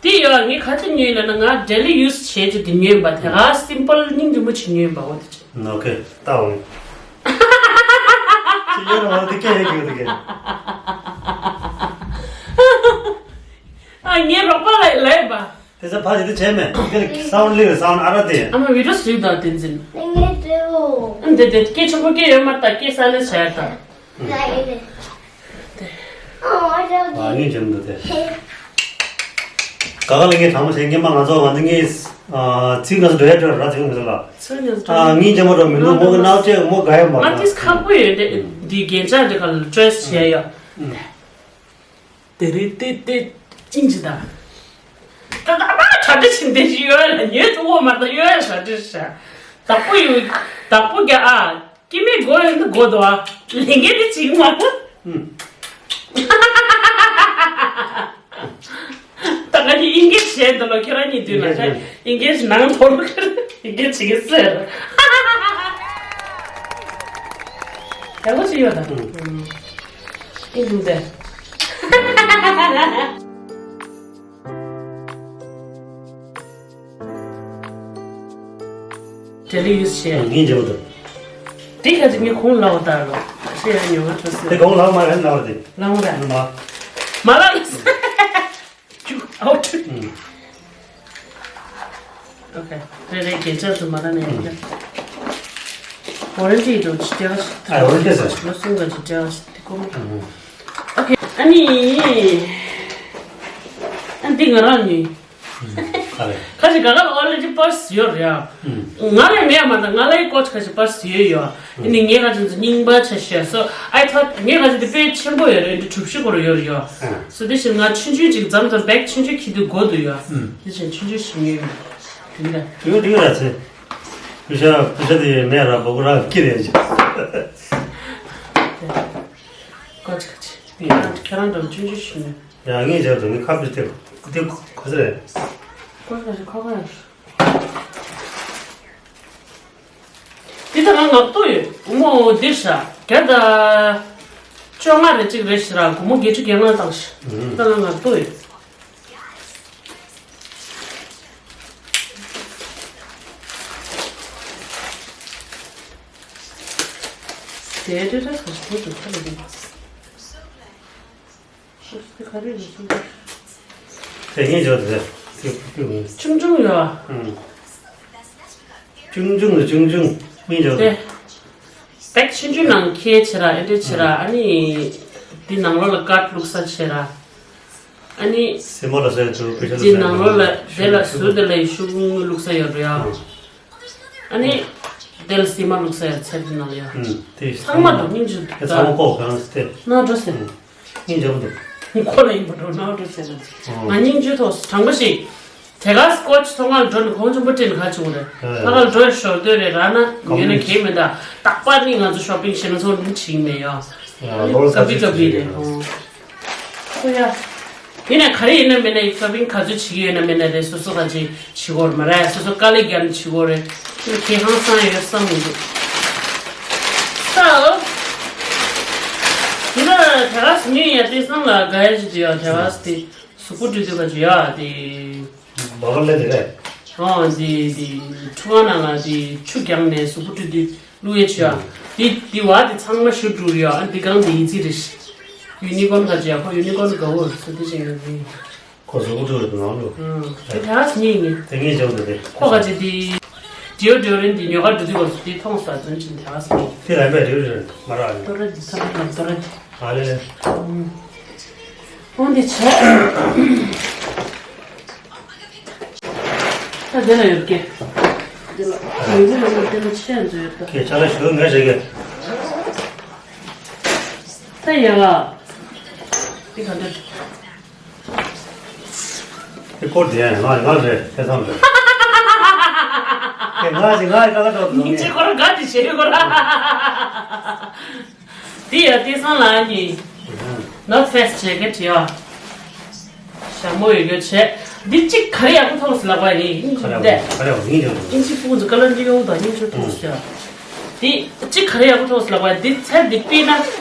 དེ་ཡོད་ངས་ག་ཚོད་ཉོས་ལ་ན་ང་ཌེ་ལི་ཡུ་སི་བྱས་ཀྱི་དེ་ཉོས་པ་དེ་ག་སིམ་པལ་སྙིང་རྗེ་མོ་ཅིག་ཉོས་པ་འོ་དེ་ཅིག་ཨོ་ཁེ་ལྟ་འོང་། ཅི་ཡོད་ན་འོ་དེ་སྐད་ཡོད་ཀྱི་ཡོད་དེ་སྐད། ཨ་ངའི་རོགས་པ་ལ་ལས་པ། དེ་ཚོ་ཕ་ཡི་དེ་བྱས་མེད། དེ་ལ་སའུན་ལི་སའུན་ཨ་ར་དེ། ཨ་མ་བི་ཌི་ཡོ་སུས་དང་བསྟན་འཛིན། ངས་བྲེའོ། ཨ་འདི་དེ་སྐད་ཆེན་པོ་སྐད་ཡོད་མ་ད་སྐད་ས་ལེ་བྱས་ད། ལ་ཡིན་ལེ། ཨ་ངས་བྱས་མི་འདུག་དེ། ག་ག་ལ་ངས་དྲང་མོ་བྱས་ངས་མ་ང་ཚོ་ང་ཚོ་ངས་ཚིག་ང་ཚོ་འགྲོ་ཡ་འགྲོ་ར་ཚིག་ང་ཚོ་ལ། ཚིག་ང་ཚོ་ཨ་ངས་བྱས་མ་འགྲོ་མི་འདུག་མོ་གི་ནག་ཅེ་མོ་ག་ཡ་མ། ང་ཏིས་ཁག་པོ་ཡོད་དེ་འདི་རྒྱན་ཆ་འདི་ག་ལ་ཅོའི་སི་བྱས་ཡོད། དེ་རེད་དེ་དེ་ཅིང་ཅི་ད། ད་ད་ད་གྲ་སྒྲིག་བྱེད་འདི་ཞིག་ཡོད་ལ་ཉོས་ཐུབ་འོ་མ་ད་ཡོད་གྲ་སྒྲིག་བྱ། བདག་པོ་ཡོད་བདག་པོ་རྒྱ་ཨ་སྐྱེ་མེད་སྒོ་ཡོད་འདི་སྒོ་དོ་ཨ་ལས་འགན་འདི་བྱིང་མ། ད་ང་གཉིས་ཨིན་གེ་ཇི་བྱས་འདི་ལོ་ཁྱེད་རང་གཉིས་མདུན་ལ་ཁ་ཨིན་གེ་ཇི་ནང་ཐོག་ལོ་ཁྱེད་ཨིན་གེ་ཇི་བྱེད་ཀྱི་ཟེར། ཡག་པོ་ཅིག་ཡོད་ད། ཨིན་འདུག་དེ། ཌེ་ལི་ཡུ་སི་བྱས། ངས་འཇལ་བ་དང་། དེ་ག་ཚོད་ངས་གོང་ལ་བ་ལྟར་རོ། ཤེས་ཡ་ཉོ་བ་ཚོ་ཟེར། དེ་གོང་ལ་མ་རེད་ལ་བ་དེ། ལ་མ་རེད། མ། མ་ལ་ལ་ཟེར། ཅུ་ཨའུ་ཊི། ཨོ་ཁེ། རེ་རེ་གྱེས་ཆག་ཏུ་མ་ར་ནས་ཡོང་གི། ཝ་རན་ཊི་འགྲོ་ཅི་སྤྲད་པ་ཞིག་ཨ་ཝ་རན་ཊི་ཟེར། ལོ་གསུམ་ག་ཅིག་སྤྲད་པ་ཞིག་དེ་གོ་མ། ཨོ་ཁེ། ཨ་ནི། ཨ་འདི་ང་རང་ཉོས། ཨ་རེ། ཁ་ཅིག་ག་ག་ལ་ཨོ་ལེ་ཌི་པར་སི་ཡོད་རེད་ཨ། ང་ལ་མེད་ཡ་མ་ད་ང་ལ་ཡི་ཀོ་ཆ་ཁ་ཅིག་པར་སི་ཡོད་ཡོད། ཨ་ནི་ངས་ཁ་ཅིག་རྙིང་པ་ཆ་ཤས་སོ། I thought ངས་ཁ་ཅིག་དེ་དཔེ་ཆེན་པོ་ཡོད་རེད་འདི་གྲུ་བཞི་སྐོར་ཡོད་རེད་ཡོད། སོ་དེ་བཞིན་ང་ཆུང་ཆུང་ཅིག་འཛམ་ཐང་བེག་ཆུང་ཆུང་འཁྱེར་དུས་དགོས་འདུག་ཡོད། དེ་བཞིན་ཆུང་ཆུང་ཞིག་ཉོས་ཡོད། དེ་འདྲ། དེ་འདྲ་ར་ཚེ། ཕུ་ཤ་ཕུ་ཤ་དེ་མེད་ར་སྦུ་གུ་ར་ཀི་རེད་ཅིག་ཀོ་ཆ་ཁ་ཅིག་ཁྱེད་རང་འགྲོ་ཆུང་ཆུང་ཞིག་ཉོས། ཡ་ངས་བྱས་འདུག་ངས་ཁ་པར་སྟེར་དེ་ག་ཚོད་རེད། ཁོ་ཁ་ཁོ་ཁ་འདི་ད་ང་ངག་ཏོ་ཡོད་སྒོར་མོ་འདི་ཤ་བརྒྱ་དང་བཅོ་ལྔ་རེ་གཅིག་རེ་ཞིག་ར་སྒོར་མོ་བརྒྱད་ཅུ་གྱ་ལྔ་བཏང་ཤག་འདི་ད་ང་ངག་ཏོ་ཡོད། དེ་རེ་རེ་ག་ཤ་འདུག་ཁ་ལ་འདུག་དེ་ངས་འཇོག་དེ་དེ་ཆུང་ཆུང་ཡོད། ཨང་། ཆུང་ཆུང་ལ་ཆུང་ཆུང་ངས་འཇོག་དེ། དེ་བེག་ཆུང་ཆུང་ནང་ཁྱེར་བྱེད་ར་ཨེ་འདྲ་བྱེད་ར་ཨ་ནི། འདི་ནང་ལོགས་ལ་ཀར་ཌི་བླུགས་ས་བྱེད་ར། ཨ་ནི། སེ་མོ་ལ་སེ་ཚུར་པེ་ཤ་འདི་ནང་ལོགས་ལ་དེ་ལ་ཟུར་དེ་ལ་ཡི་ཤུག་བླུགས་ས་ཡོད་རེད་ཨ། ཨ་ནི། དེ་ལ་སི་མ་བླུགས་ས་ཡ་ཚེར་དེ་ནང་ཡ། ཨུམ། དེ་ཚང་མ་འགྲོ་སྙིང་རྗེ་འདུག་ད། ཚང་མ་ཀོ་གང་སྟེ། ན་འགྲོ་ཟེར། སྙིང་རྗེ་མོ་འདུག་ཁོ་ལ་ཡིན་པ་འགྲོ་ན་འགྲོ་ཟེར་ན། ཨོ། ང་སྙིང་རྗེ་ཐོག་དྲང་པོ་ཞིག་དེ་ག་སི་ཀོ་ཆ་ཚོང་ཁང་འགྲོ་ནས་གོང་ཆེན་པོ་སྤྲད་ནས་ག་བྱུང་རེད། ཨེ། ད་ག་ལ་འགྲོ་ཡ་ཞོར་དུས་རེད་ར་ན་ཡོད་ན་གལ་མི་འདུག་རྟག་པར་ནི་ང་ཚོ་ཤོ་པིང་བྱེད་ན་ཚོང་འདི་བྱེད་མེད་ཡ། ཡ་ལོར་ས་ཀ་པི་ཀ་པི་རེད། ཨོ། ཁོ་ཡ། ཡིན་ནའི་ག་རེ་ཡིན་ན་མིན་ན་ཡིན་ས་པིང་ག་ཚོད་བྱེད་ཀྱི་ཡོད་ན་མིན་ན་རེད། སོ་སོ་ག་ཚོད་བྱེད་དགོས་རེད་མ་རེད། སོ་སོ་དཀའ་ལས་རྒྱབ་ནས་བྱེད་དགོས་རེད། ཁྱེད་ཧང་སང་ཡོད་བསམ་མི་འདུག་ས། ཡིན་ན་དེ་ག་སི་ཉིན་ཡ་དེ་སང་ལ་དགའ་ཡ་ཞིག་འདུག་ཡ་དེ་ག་སི་དེ་གཟུགས་པོ་བཀྲུས་དུས་ག་ཚོད་ཡ་དེ། བ་ག་ལས་དེ་རེད། ཨོ་དེ་དེ་ཁྲུ་ག་ནང་ལ་དེ་ཆུ་རྒྱག་ནས་གཟུགས་པོ་བཀྲུས་དུས། ལུ་ཡེ་ཆུ་ཡ། དེ་དེ་བ་དེ་ཚང་མ་ཞུ་འགྲོ་རེད་ཡ། ཨ་དེ་གང་དེ་ཡིན་ཚིག་རེད། ཡུ་ནི་ཀོན་ག་ཅི་ཡ་ཁོ་ཡུ་ནི་ཀོན་དགའ་བོ་སུ་དེ་ཅིག་ཡོད་རེད། ཁོ་གཟུགས་པོ་ཐུག་རེད་ནང་ལུ། ཨང་། དེ་དེ་ག་སི་ཉིན་ཡིན། དེ་ངས་བྱས་འདུག་དེ། ཁོ་ག་ཅི་དེ། ཌིའོ་ཌི་ཡོ་རེན་ཊི་དེ་ཉོ་ག་འགྲོ་དུས་སྐབས་སུ་དེ་མཐོང་ས་དོན་ཅིག་དེ་ག་སི་མེད། དེ་རན་པས་ཌིའོ་ཌི་ཡོ་རེན་ཊི་མ་རག་ཨ་ནི། ཏོ་ར་དེ་ཚ་མ་ཏོ་ར་དེ། ཨ་ལེ་ལེ། འོན་ཏེ་བྱས། ད་དེ་ལ་ཡོད་ཀྱི། དེ་ལ་ཡོད་ཀྱི་ལ་དེ་ལ་ཆེ་ཡང་ཚོ་ཡོད་ད། ཀྱེ་ཅ་ལག་ཞུ་ངས་བྱེད་ཀྱི། ད་ཡ་ལ། དེ་ག་འདྲ། དེ་སྐོར་དེ་ང་ང་རེད་དེ་ཚང་རེད། དེ་ང་ཞིག་ང་ཡི་ཀ་ཁ་ཏོག་ཏོ་ཉིན་གཅིག་ཁོ་རང་དགའ་དེ་བྱེད་ཁོ་རང་། དེ་ཡ་དེ་ཚང་ལ་ནི་North Face་བྱེད་ཀྱི་བྲིས་བ། ཞྭ་མོ་ཡོད་རྒྱུ་བྱས། འདི་གཅིག་ག་རེ་ཡག་པོ་མཐོང་སོང་ལབ་པ་ཡིན་ཁ་ར་འདས། ཁ་ར་ཡིན་ཀྱང་ཨིན་ཇི་ཕྲུ་གུ་ཚོ་ཀ་ལར་འདི་ཡོང་དང་ཨིན་ཇི་མཐོང་སོང་ཡ། འདི་གཅིག་ག་རེ་ཡག་པོ་མཐོང་སོང་ལབ་པ་འདི་ཚད་འདི་པི་ན།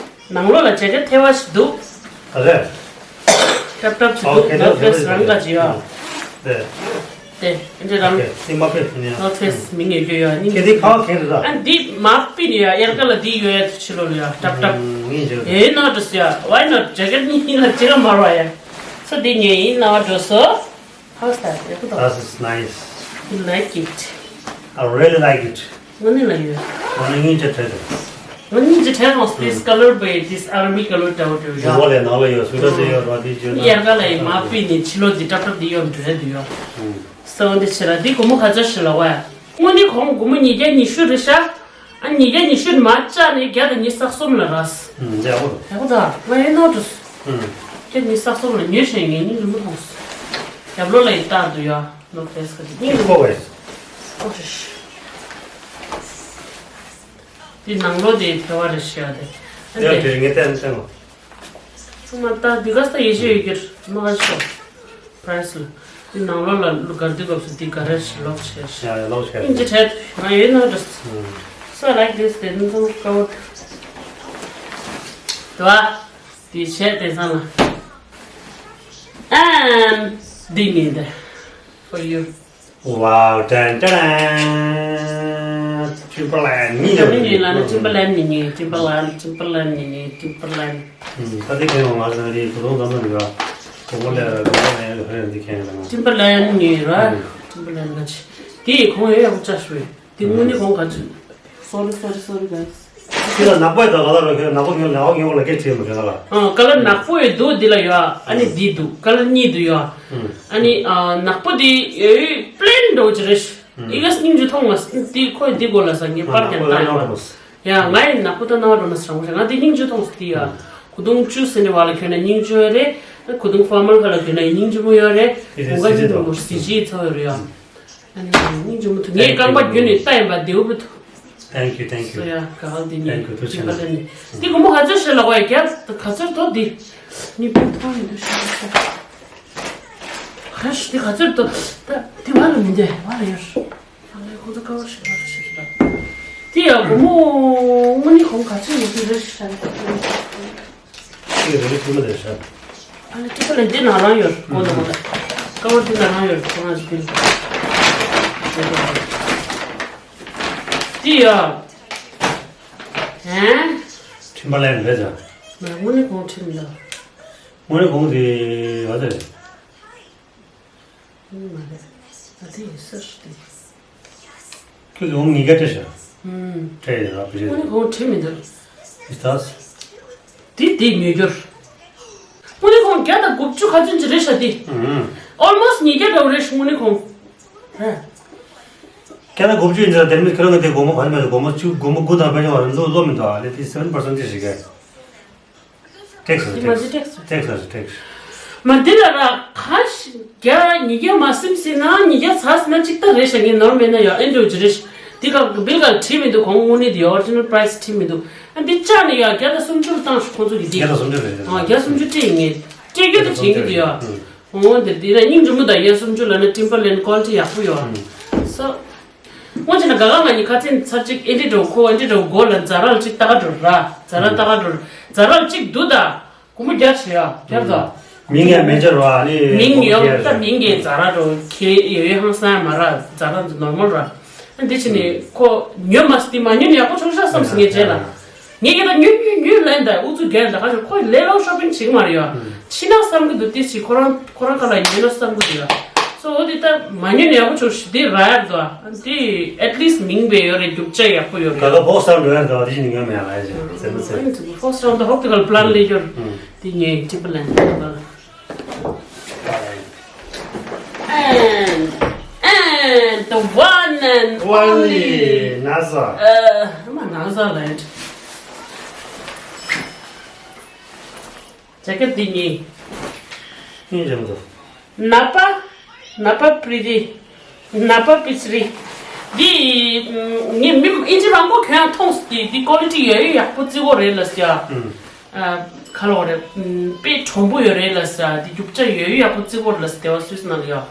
ནང་ལོགས་ལ་ཇེ་ཀེ་ཊི་ཐེ་བ་ཞིག་འདུག་ཨ་རེད། ཀྲབ་ཀྲབ་ཞིག་འདུག་ཨོ་ཁེ། North Face་རང་ག་ཅི་ཡོད། རེད། དེ་འདི་རང་ཨོ་ཁེ། དེ་མ་ཕེབས་ནས། North Face་མིང་ཡོད་རྒྱུ་ཡོད་ནི། ཁེ་དེ་ཁ་ཁེ་རེད་ད། ཨ་འདི་མ་པི་ནི་ཡ་དབྱར་ཁ་ལ་འདི་ཡོད་ཡ་ཕྱི་ལོགས་ལ་ཡ་ཀྲབ་ཀྲབ། ཨུམ་ངས་བརྗོད། ཨེ་ནོ་ཏུ་སི་ཡ། Why not? ཇེ་ཀེ་ཊི་གཉིས་ལ་གཅིག་ལ་མར་བ་ཡ། སོ་འདི་ངས་ཡིན་ན་བ་འགྲོ་སོ། How's that? ཡག་པོ་འདུག That is nice. You like it? I really like it. ང་ནི་ལ་ཡོད། ང་ནི་སྙིང་རྗེ་བྲལ་འདུག་ང་སྙིང་རྗེ་བྲལ་སོང་། This color་བའི་this army color་འདྲ་བོ་འདྲ་བོ་ཡོད། ངོ་ལས་ནང་ལ་ཡོད་སུ་འདྲ་ཟེར་ཡོད་ར་དེ་བརྗོད་ན། ཡར་ག་ལ་ཡི་མ་པི་ནི་ཕྱི་ལོགས་འདི་ཀྲབ་ཀྲབ་འདི་ཡོད་འགྲོ་ཡ་འདི་ཡོད། སོ་འདི་ཕྱི་ལ་འདི་སྒོར་མོ་ག་ཚོད་ཞིག་ལ་བ། དངོས་གནས་གོང་སྒོར་མོ་ཉིས་བརྒྱ་ཉི་ཤུ་རེད་ཤག་ཨ་ཉིས་བརྒྱ་ཉི་ཤུ་མ་བཅག་ནས་བརྒྱ་དང་ཉི་ཤུ་རྩ་གསུམ་ལ་རག་ཡག་པོ་འདུག་ཡག་པོ་འདུག་ང་ཡིན་ནོ་འགྲོ་སོང་། བརྒྱ་ཉི་ཤུ་རྩ་གསུམ་ལ་ཉོས་བྱས་ངས་སྙིང་རུས་མོ་མཐོང་སོང་། རྒྱབ་ལོགས་ལ་ཡི་རྟགས་འདུག་ཡ། ནོ་ཕེས་ཁ་དེ་སྙིང་རུས་མོ་མཐོང་སོང་། ཨོ་ཧྲིཤ། འདི་ནང་ལོགས་དེ་ཐལ་བ་རེད་ཤག་དེ། ཨ་ཡ་དེ་དེ་ངས་བལྟས་ན་བལྟས་ནོ། ཚང་མ་ལྟ་འདི་ག་ས་ཡེ་ཤེས་ཡོད་ཀྱི་རེད་མ་ག་ཤོག price་ལ། འདི་ནང་ལོགས་ལ་གར་འདི་སྐབས་སུ་འདི་ག་རེ་ཞིག་ལོག་བྱས་ཤག་ཡ་ཡ་ལོག་བྱས། ཨིན་ཇི་ཐད་ང་ཡོད་ནོ་འདྲ། So I like this དེ་ནི་ཚང་ཀའོ་དུ་བ། འདི་བྱས་དེ་ཚང་ལ། And འདི་ངས་འདི་for you། Wow, dun, dun, dun. Timberland ནི་ད་ནི་ཉིན་ལ་ནི་Timberland་ནི་ཉིན། Timberland Timberland་ནི་ཉིན། Timberland། ད་དེ་ཁྱེད་ང་ཚོ་རི་བོ་དོང་ཙམ་ནི་ར། གོང་མོ་ལས་ར་གོང་མོ་ལས་ར་ཧེ་འདི་ཁྱེད་ལ་ང་། Timberland་ནི་ར། Timberland་ག་ཅི། དེ་གོང་ཡོད་ཡག་པོ་ཅག་ཞུ། དེ་དངོས་གནས་གོང་ག་ཚོད། Sorry, sorry, sorry, guys. ཁྱེད་ལ་ནག་པོ་ཡི་ད་ག་ལ་ར་ཁྱེད་ནག་པོ་ཁྱེད་ལ་ནག་པོ་ཁྱེད་ལ་སྐད་ཆེ་མོ་ཁྱེད་ལ། ཨ་ཀ་ལར་ནག་པོ་ཡོད་འདུག་འདི་ལ་ཡོད། ཨ་ནི་འདི་འདུག་ཀ་ལར་གཉིས་འདུག་ཡོད། ཨ་ནི་ཨ་ནག་པོ་འདི་ཡོད་པི་ལེན་འདྲ་བོ་ཅིག་རེད། ཨི་ག་སྙིང་རྗེ་མཐོང་བ་འདི་ཁོས་འདི་གོ་ལ་ས་ངས་པར་ཀྱང་བཏང་ཡོད། ཡ་ང་ཡི་ནག་པོ་ད་ནག་པོ་འདྲ་མ་སྲང་བ་རེད། ང་འདི་སྙིང་རྗེ་མཐོང་སོང་འདི་ཡ། གོས་ཐུང་བཅུ་ཟེར་ནས་བ་ལ་གྱོན་ན་སྙིང་རྗེ་རེད། གོས་ཐུང་ཕོར་མལ་ཁ་ལ་གྱོན་ན་སྙིང་རྗེ་མོ་ཡོད་རེད། གོང་ཁ་སྙིང་རྗེ་མོ་གཟི་བརྗིད་ཚ་བོ་རེད་ཡ། ཨ་ནི་སྙིང་རྗེ་མོ་ཐུག་ངའི་རྐང་པ་བརྒྱུད་ནས་ལྟ་ཡིན་པ་བདེ་བོ་ཐུག Thank you, thank you. སོ་ཡ་ག་ག་འདི་ནི་Thank you, ཐུགས་རྗེ་ཆེ་གནང་། འདི་སྒོར་མོ་ག་ཚོད་ཞིག་ལ་བ་ཡ་རྒྱ་ག་ཚོད་དོ་འདི། ནི་པུ་ཐོང་ཡིན་འདུག་ཤ་ཤ། ཧ་ཤ་འདི་ག་ཚོད་དོ། ད་འདི་བ་ལ་མི་འདེ་བ་ལ་ཡོད། ཨ་ལས་ཁོང་ཚོ་ཀ་བར་ཞིག་ལ་ཞིག་ལ། འདི་ཡ་སྒོར་མོ་དངོས་གནས་གོང་ག་ཚོད་ཡོད་འདུག་རེད་ཤ། ཅིག་རེ་རེ་ཐུབ་མ་རེད་ཤག་ཨ་ནི་ཊིམ་པར་ལན་འདི་ནང་རང་ཡོད་གོ་འདུག་མ་རེད། ཀ་བར་འདི་ནང་རང་ཡོད་ཁོ་རང་ཞིག་འདི་འདི་ཡོད། ཧན། ཊིམ་པར་ལན་རེད་ཅག་མ་དངོས་གནས་གོང་ཁྲིམས་ལ། དངོས་གནས་གོང་དེ་ཨ་དེ་རེད། མ་རེད། ཨ་དེ་ཡིན་ས་རེད། ཁྱོད་ཀྱི་འོང་ཉིས་བརྒྱ་སྤྲད་ཤག་ཨུམ། སྤྲད་ཡོད་ར་བུ་ཞིག་དངོས་གནས་གོང་ཁྲིམས་མི་འདུག་ཨི་སྟག་དེ་དེ་ཉོས་རྒྱུར། དངོས་གནས་གོང་བརྒྱ་དང་དགུ་བཅུ་ག་ཚོད་ཅིག་རེད་ཤག་དེ། ཨུམ། Almost ཉིས་བརྒྱ་འདྲ་བོ་རེད་ཤག་དངོས་གནས་གོང་། རེད། བརྒྱ་དང་དགུ་བཅུ་ཡིན་ཙང་དེར་མི་ཁྱོད་རང་གི་དེ་སྒོར་མོ་ག་ཚོད་མེད་སྒོར་མོ་བཅུ་སྒོར་མོ་དགུ་དང་ཕལ་ཆེར་བ་རེད་འདུག་བློ་མི་འདུག་ཨ་ལེ་དེ་seven percent ཅིག་རེད་གས། ཊེག་སི་རེད། ཊེག་སི་རེད། ཊེག་སི་རེད། ཊེག་སི་རེད། མ་འདི་ལ་ར་ཁ་ཤས་བརྒྱ་ཉིས་བརྒྱ་མ་ཟིན་ཟིན་ན་ཉིས་བརྒྱ་ཚར་ཟིན་ན་གཅིག་ལྟ་རེད་ཤག་ངས་ནོར་མེད་ན་ཡང་ཨེ་འགྲོ་གི་རེད། འདི་ག་བིལ་ག་བྲིས་མི་འདུག་གོང་དངོས་གནས་འདི་ཡ་ཨོ་རི་ཇི་ནལ་པ་རའི་སི་བྲིས་མི་འདུག་ཨ་འདི་བཅག་ནས་ཡ་བརྒྱ་དང་སུམ་ཅུ་ལ་བཏང་ཤག་ཁོང་ཚོ་གི་འདི། བརྒྱ་དང་སུམ་ཅུ་རེད། ཨ་བརྒྱ་སུམ་ཅུ་སྤྲད་ཡིན་ངས་སྤྲད་རྒྱུ་དེ་བྱེད་ཀྱི་འདུག་ཡ། འོ་འདི་འདི་ལ་སྙིང་རྗེ་མོ་དང་བརྒྱ་སུམ་ཅུ་ལ་ནི་ཊིམ་པར་ལན་ཀོ་ལི་ཊི་ཡག་པོ་ཡོད། སོ། སྔོན་ཆད་ན་ག་ག་ང་གཉིས་ཁ་སང་ཚར་གཅིག་ཨེ་འདྲི་འདྲ་བོ་ཁོ་ཨེ་འདྲི་འདྲ་བོ་མགོ་ལ་ཛ་རལ་གཅིག་ལྟ་ག་འགྲོ་ར། ཛ་རལ་ལྟ་ག་འགྲོ། ཛ་རལ་གཅིག་འདུག་ད། སྒོར་མོ་བརྒྱ་བྱས་ཡ་བརྒྱ་ད། མིང་ཡང་མེ་ཇར་བ་ནི་མིང་ཡང་ད་མིང་གི་ཛ་རལ་འགྲོ་ཁེ་ཡོད་ཡོད་ཧང་སང་མ་ར་ཛ་རལ་འདི་ནོར་མལ་ར། འདི་ཕྱི་ནི་ཁོ་ཉོས་མ་སི་ཏི་མ་ཉོས་ནི་ཡག་པོ་ཆུང་ཤག་བསམ་སི་ངའི་རྗེས་ལ། ངས་ཀྱི་ད་ཉོས་ཉོས་ཉོས་ལན་ད་ཨུ་ཚུགས་རྒྱག་ད་ག་ཞོག་ཁོ་ལས་སླ་པོ་ཤོ་པིང་བྱེད་ཀྱི་མ་རེད་ཡ། ཕྱི་ན་བསམ་གི་འདུག་ཏི་སི་ཁོ་རང་ཁོ་རང་ཁ་ལ་ཉོས་ན་བསམ་གི་འདུག་ཡ། སོ་འོ་དེ་ད་མ་ཉན་ཡག་པོ་བྱོས་ཤིག་དེ་ར་ཡར་དོ། དེ་at least མིང་བས་ཡོད་རེད། རྒྱུག་ཆ་ཡག་པོ་ཡོད་རེད། ད་ལྟ་བོགས་སམ་འགྲོ་ཡར་དོ། དེ་ཞིག་ནི་ངོ་མ་ཡག་ལ་ཡ་ཟེར་ཟེར་ན་ཟེར། First round ད་ཧོབ་དེ་ག་ལ་པླན་ལས་ཡོད། དེ་ངས་ཊིམ་བར་ལན་དེ་ག་ལ། And and the one and only NASA. ཨ་མ་NASA ལ་ཡ། ཇེ་ཀེཊ་འདི་གཉིས། གཉིས་ཀྱང་འདུག་ནག་པ། ནག་པ་པི་རི་ཏི། ནག་པ་པི་ཙི་རི། འདི་ངས་མི་ཨིན་ཇི་མང་པོ་གྱོན་ཡག་མཐོང་སོང་། འདི་འདི་ཀོ་ལི་ཊི་ཡོད་ཡོད་ཡག་པོ་བརྩི་གོ་རེད་ལ་ཟེར་ཡ། ཨ་ག་ལ་བ་རེད། དཔེ་གྲུང་པོ་ཡོད་རེད་ལ་ཟེར་ཡ། འདི་རྒྱུག་ཆ་ཡོད་ཡོད་ཡག་པོ་བརྩི་གོ་རེད་ལ་ཟེར། དེ་བ་སུད་སི་ནང་ལ་ཡོད།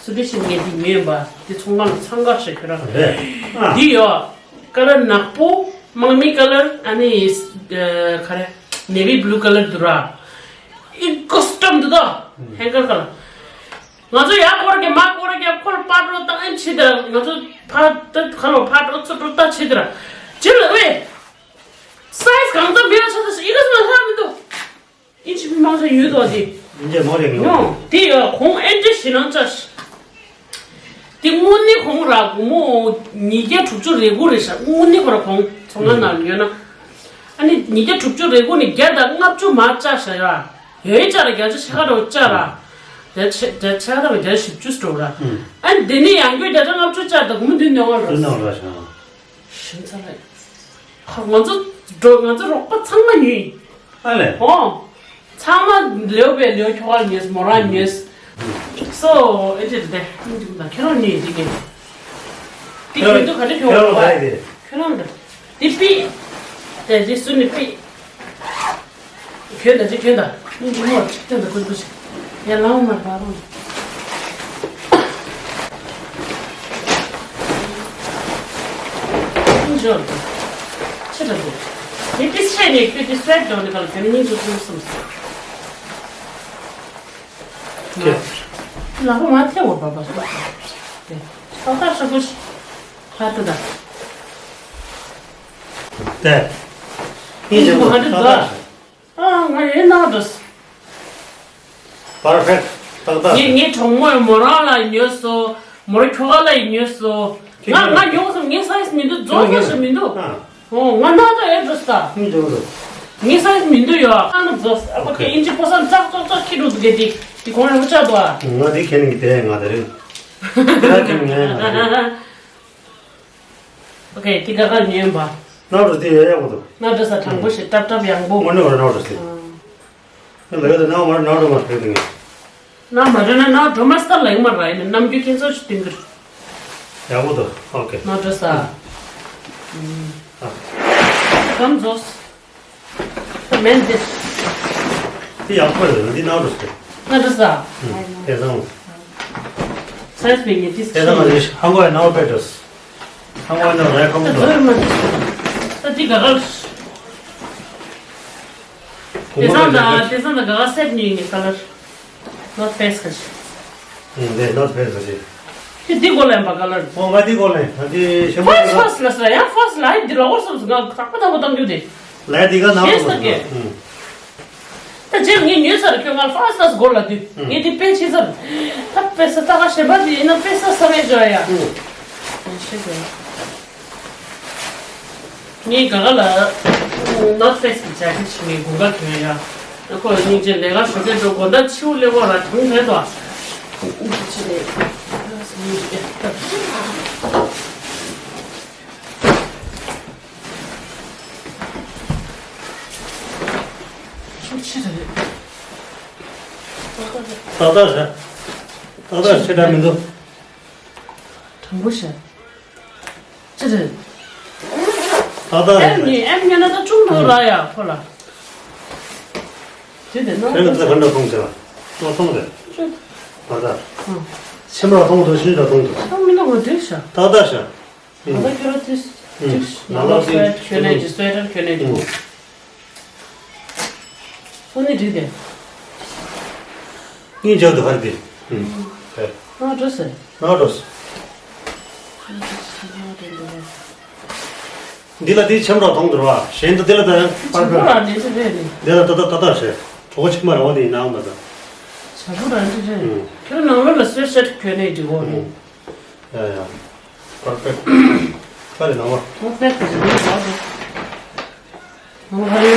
སུ་དེ་བཞིན་ངས་འདི་ཉོས་ཡིན་པ། འདི་ཚོང་ཁང་ལ་འཚང་ཁ་ཤོར་ཁྱོད་རང་རེད། ཨ་འདི་ཡོད། ཀ་ལར་ནག་པོ། དམག་མི་ཀ་ལར། ཨ་ནི་ཨ་ག་རེ། navy blue ཀ་ལར་འདུག་ར། ཨི་ཀོ་སི་ཊམ་འདུག་ད། ཧེང་གར་ཀ་ལར། ང་ཚོ་ཡར་སྐོར་རྒྱབ་མར་སྐོར་རྒྱབ། ཁོ་ལ་པར་འགྲོ་བཏང་ཨེ་བྱེད་དེ་ར། ང་ཚོ་ཕར་ད་ག་ལོ་ཕར་འགྲོ་ཚུར་འགྲོ་ད་བྱེད་དེ་ར། ཅི་ལ་ཝེ། སའི་ཛི་གང་ཙམ་མེད་པ་ཆ་ཚ་ཞིག་ཨི་ཀོ་སི་མ་ལྷག་མི་འདུག་ཨིན་ཇི་མི་མང་ཆེ་ཡོད་དོ་དེ། ཨིན་ཇི་མོ་རེ་ཉོ། ཡོང་དེ་ཡོད། གོང་ཨེ་འདྲ་ཞེད་སྣང་ཆགས་ཤག་དེ་དངོས་གནས་གོང་ར་སྒོར་མོ་ཉིས་བརྒྱ་དྲུག་ཅུ་རེ་དགུ་རེད་ཤག་དངོས་གནས་ཁོ་ར་གོང་ཚོང་ཁང་ནང་ཡོད་ན། ཨ་ནི་ཉིས་བརྒྱ་དྲུག་ཅུ་རེ་དགུ་ནས་བརྒྱ་དང་ལྔ་བཅུ་མར་བཅག་ཤག་ཡ། ཡོད་བཅག་ར་བརྒྱ་ཆ་ཕྱེད་ཀ་ར་བཅག་ར། དེ་ཆེ་དེ་ཕྱེད་ཀ་ར་བརྒྱ་ཆ་བཞི་བཅུ་འགྲོ་ར། ཨ་ནི་དེ་ནས་ཡང་སྒོས་བརྒྱ་ཆ་ལྔ་བཅུ་བཅག་དང་སྒོར་མོ་བདུན་ནས་འོང་ར། བདུན་ནས་འོང་ར་ཤག་ཞིམ་ཚ་ལ། ཧ། ང་ཚོ་འགྲོ་ང་ཚོ་རོགས་པ་ཚང་མ་ཉོས་ཡིན། ཨ་ལས། ཨོ། ཚང་མ་ལེའུ་བས་ལེའུ་ཁྱོ་ག་ཉོས། མོ་རང་ཉོས། སོ་ཨེ་ཅེ་དེ་ཁྱེད་རང་ཉོས་འདི་གས། འདི་གྱོན་དུས་ག་འདྲ་ཁྱོད་ཁྱོད་རང་རང་ག་རེ་རེད། ཁྱོད་རང་འདྲ། འདི་པི། དེ་འདི་སུ་ནི་པི། གྱོན་དང་ཅི་གྱོན་དང་། ཨིན་ཇི་མོ་ཅིག་གྱོན་དང་ཀུན་ཏུ་ཞིག་ཡ་ལང་མ་ར་རུང་། ཨིན་ཇོ་ཆེ་དྲག་འདུག་དེ་ཏིས་ཆེ་ནས་ཁྱོད་ཀྱི་སུ་ཝེ་ཊི་འདྲ་བོ་འདི་ག་ལ་གྱོན་ན་སྙིང་རྗེ་ཐུང་སོང་། ལག་པ་མ་ཐེ་བོ་བ་བ་སོ་སོ། དེ་ཏག་ཏག་ཧྲ་པོ་ཞིག་ཧ་ཏུ་ད། དེ། ཨིན་ཇི་མོ་ཧ་ཏུ་ད། ཨ། ང་ཡིན་ན་འགྲོ། པར་ཕེག་ཏག་ཏག་ངས་ངའི་གྲོགས་མོ་ཡང་མོ་རང་ལ་ཉོས་སོ། མོ་རང་ཁྱོ་ག་ལ་ཡང་ཉོས་སོ། ང་ང་ཉོ་སོང་། ངའི་སའི་ཛི་མི་འདུག་རྫོགས་ས་ཞིག་མི་འདུག་ཨ། ཨོ། ང་ན་ད་ཨེ་འགྲོ་ས། ངའི་སའི་ཛི་མི་འདུག་ཡོ། ཨ་ན་རྫོགས་ས། ཨ་ཁོ་གི་ཨིན་ཇི་པོ་སང་ཙག་ཙག་ཙག་ཁྱི་འགྲོ་འདུག་གི་དེ་དེ་གོང་ལ་ཧུ་ཅག་འདུག་ཨ། ང་དེ་ཁྱེད་ནི་དེ་ང་ད་རེད། དེ་ར་ཁྱེད་ནི་ང་ད་རེད། ཨོ་ཁེ། དེ་ག་ག་ཉོས་པ། ནག་འགྲོ་དེ་ཡ་ཡག་པོ་འདུག་ནག་འགྲོ་ས་དྲང་པོ་ཞིག་ཏབ་ཏབ་ཡང་པོ། དངོས་གནས་བར་ནག་འགྲོ་སྲིད། ཨ། ལ་ཡོད་དེ་ནག་མར་ནག་འགྲོ་མ་ཕེབས་དེ་ངས། ནག་མ་འགྲོ་ན་ནག་འགྲོ་མ་སྟར་ལ་ཡོང་མ་ར་ཡིན་ན་ནམ་རྒྱུན་ཁྱེད་ཚོ་ཞིག་སྟོན་གི་རེད། ཡག་པོ་འདུག་ཨོ་ཁེ། ནག་འགྲོ་ས། ཨ། གམ་རྫོགས། མེན་འདི། འདི་ཡག་པོ་རེད། འདི་ནག་འགྲོ་སྲིད། ནག་འགྲོ་ས། ཨ། དེ་ཚང་། སའི་ཛི་བེ་ཉེ་ཏིས། དེ་ཚང་མ་རེད། ཧང་གོ་ཡ་ནག་པོ་འགྲོ་སྲིད། ཧང་ཝའི་ནང་རའི་ཁོང་ཚོ། ད་འདི་ག་ག་ལ། དེ་སང་ད་དེ་སང་ད་ག་ག་སེ་ཊི་ཉོས་ནི་ཀ་ལར། ནོར་ཐི་ཕེ་སི་ག་ཞིག་ཨུམ། དེ་ནོར་ཐི་ཕེ་སི་ག་ཞིག་དེ་འདི་གོ་ལེན་པ་ཀ་ལར། ཨོ། ང་འདི་གོ་ལེན། ད་འདི་ཞེ་པོ་ཕར་སི་ཊི་ཕར་སི་ཊི་ལ་ཟེར་ཡང་ཕར་སི་ཊི་ལ་ཨི་འདི་ལ་འོར་སོང་ཟེར། ང་དྲག་པོ་དྲག་པོ་གཏོང་རྒྱུ་དེ། ལའི་འདི་ག་ནང་ཤེས་ལ་ས་གེ་ཨུམ། ད་རྗེས་ངས་ཉོས་ཚར། ཁྱོད་ང་ལ་ཕར་སི་ཊི་ཕར་སི་ཊི་གོ་ལ་དུས། ཨུམ། ངས་འདི་དཔེ་ཆེ་ཚར། ད་དཔེ་ས་ད་ག་ཞེ་པོ་འདི་ཡིན་ན་དཔེ་ས་ས་མེད་འཇོག་ཡ། ཨུམ། ཤེས་གོ། ངས་ག་ག་ལ་ནོར་ཐི་ཕེ་སི་གི་ཇེ་ཀེཊ་ཞིག་ངས་དགུན་ཁ་གྱོན་ཡ། ཁོ་སྙིང་རྗེ་ལས་ཀ་ཞོགས་ཀས་འགྲོ་དགོང་དག་ཕྱི་པོ་སླེབས་པ་ར་གྲང་རེད་དོ། ཆུ་ཆེ་རེད། ཏག་ཏག་བྱས། ཏག་ཏག་བྱས་དྲ་མི་འདུག་གྲང་པོ་བྱས། ཅི་རེད། ཏག་ཏག་ཨེམ་ཉོས། ཨེམ་ཉོས་ན་ད་ཆུང་འདུག་ར་ཡ་ཁོ་ལ། དེ་དེ་ན་ཁྱོད་ཚོ་ག་འདྲ་མཐོང་ཟེར་བ། ཏོ་མཐོང་རེད། ཏག་ཏག་ཨང་། ཁྱིམ་ར་མཐོང་འདུག་ཤིང་ར་མཐོང་འདུག་ཨ་མི་ན་འོ་དེ་བྱ། ཏག་ཏག་བྱ། ད་ལྟ་ཁྱོད་རང་དེ་དེ་ནང་ལོགས་སུ་སུ་ཝེ་ཊར་གྱོན་ནས་ཀྱི་སུ་ཝེ་ཊར་གྱོན་ནས་ཀྱི། སོ་ནི་འགྲིག་དེ། གཉིས་འཇོག་ཏུ་ཧར་གི། ཨུམ། ཧེ། ང་འགྲོ་ཟེར། ང་འགྲོ་ཟེར། འདི་ལ་འདི་ཆམ་རོགས་མཐོང་འདུག་བ། གཞན་དུ་འདི་ལ་ད་ཡང་པར་ཆམ་རོགས་ནི་འདི་རེད་ནི། འདི་ལ་ད་ད་ད་ད་ཟེར། གྲོགས་ཆེན་མ་རེད་བ། འདི་ཡིན་ནའང་ད་ད། དྲ་འབུ་རང་འདི་རེད། ཨུ། ཁྱོད་རང་ནང་ལོགས་ལ་སུའེ་ཤར་ཊི་གྱོན་ནས་འགྲིག་གོ་རེད། ཡ་ཡ། པར་ཕེག་ཊི། ཁ་རེ་ནང་བ། ནོ་ཕེག་ཊི་རེད་ནོ་ཕེག་ཊི། ནོ་ཕེག་ཊི་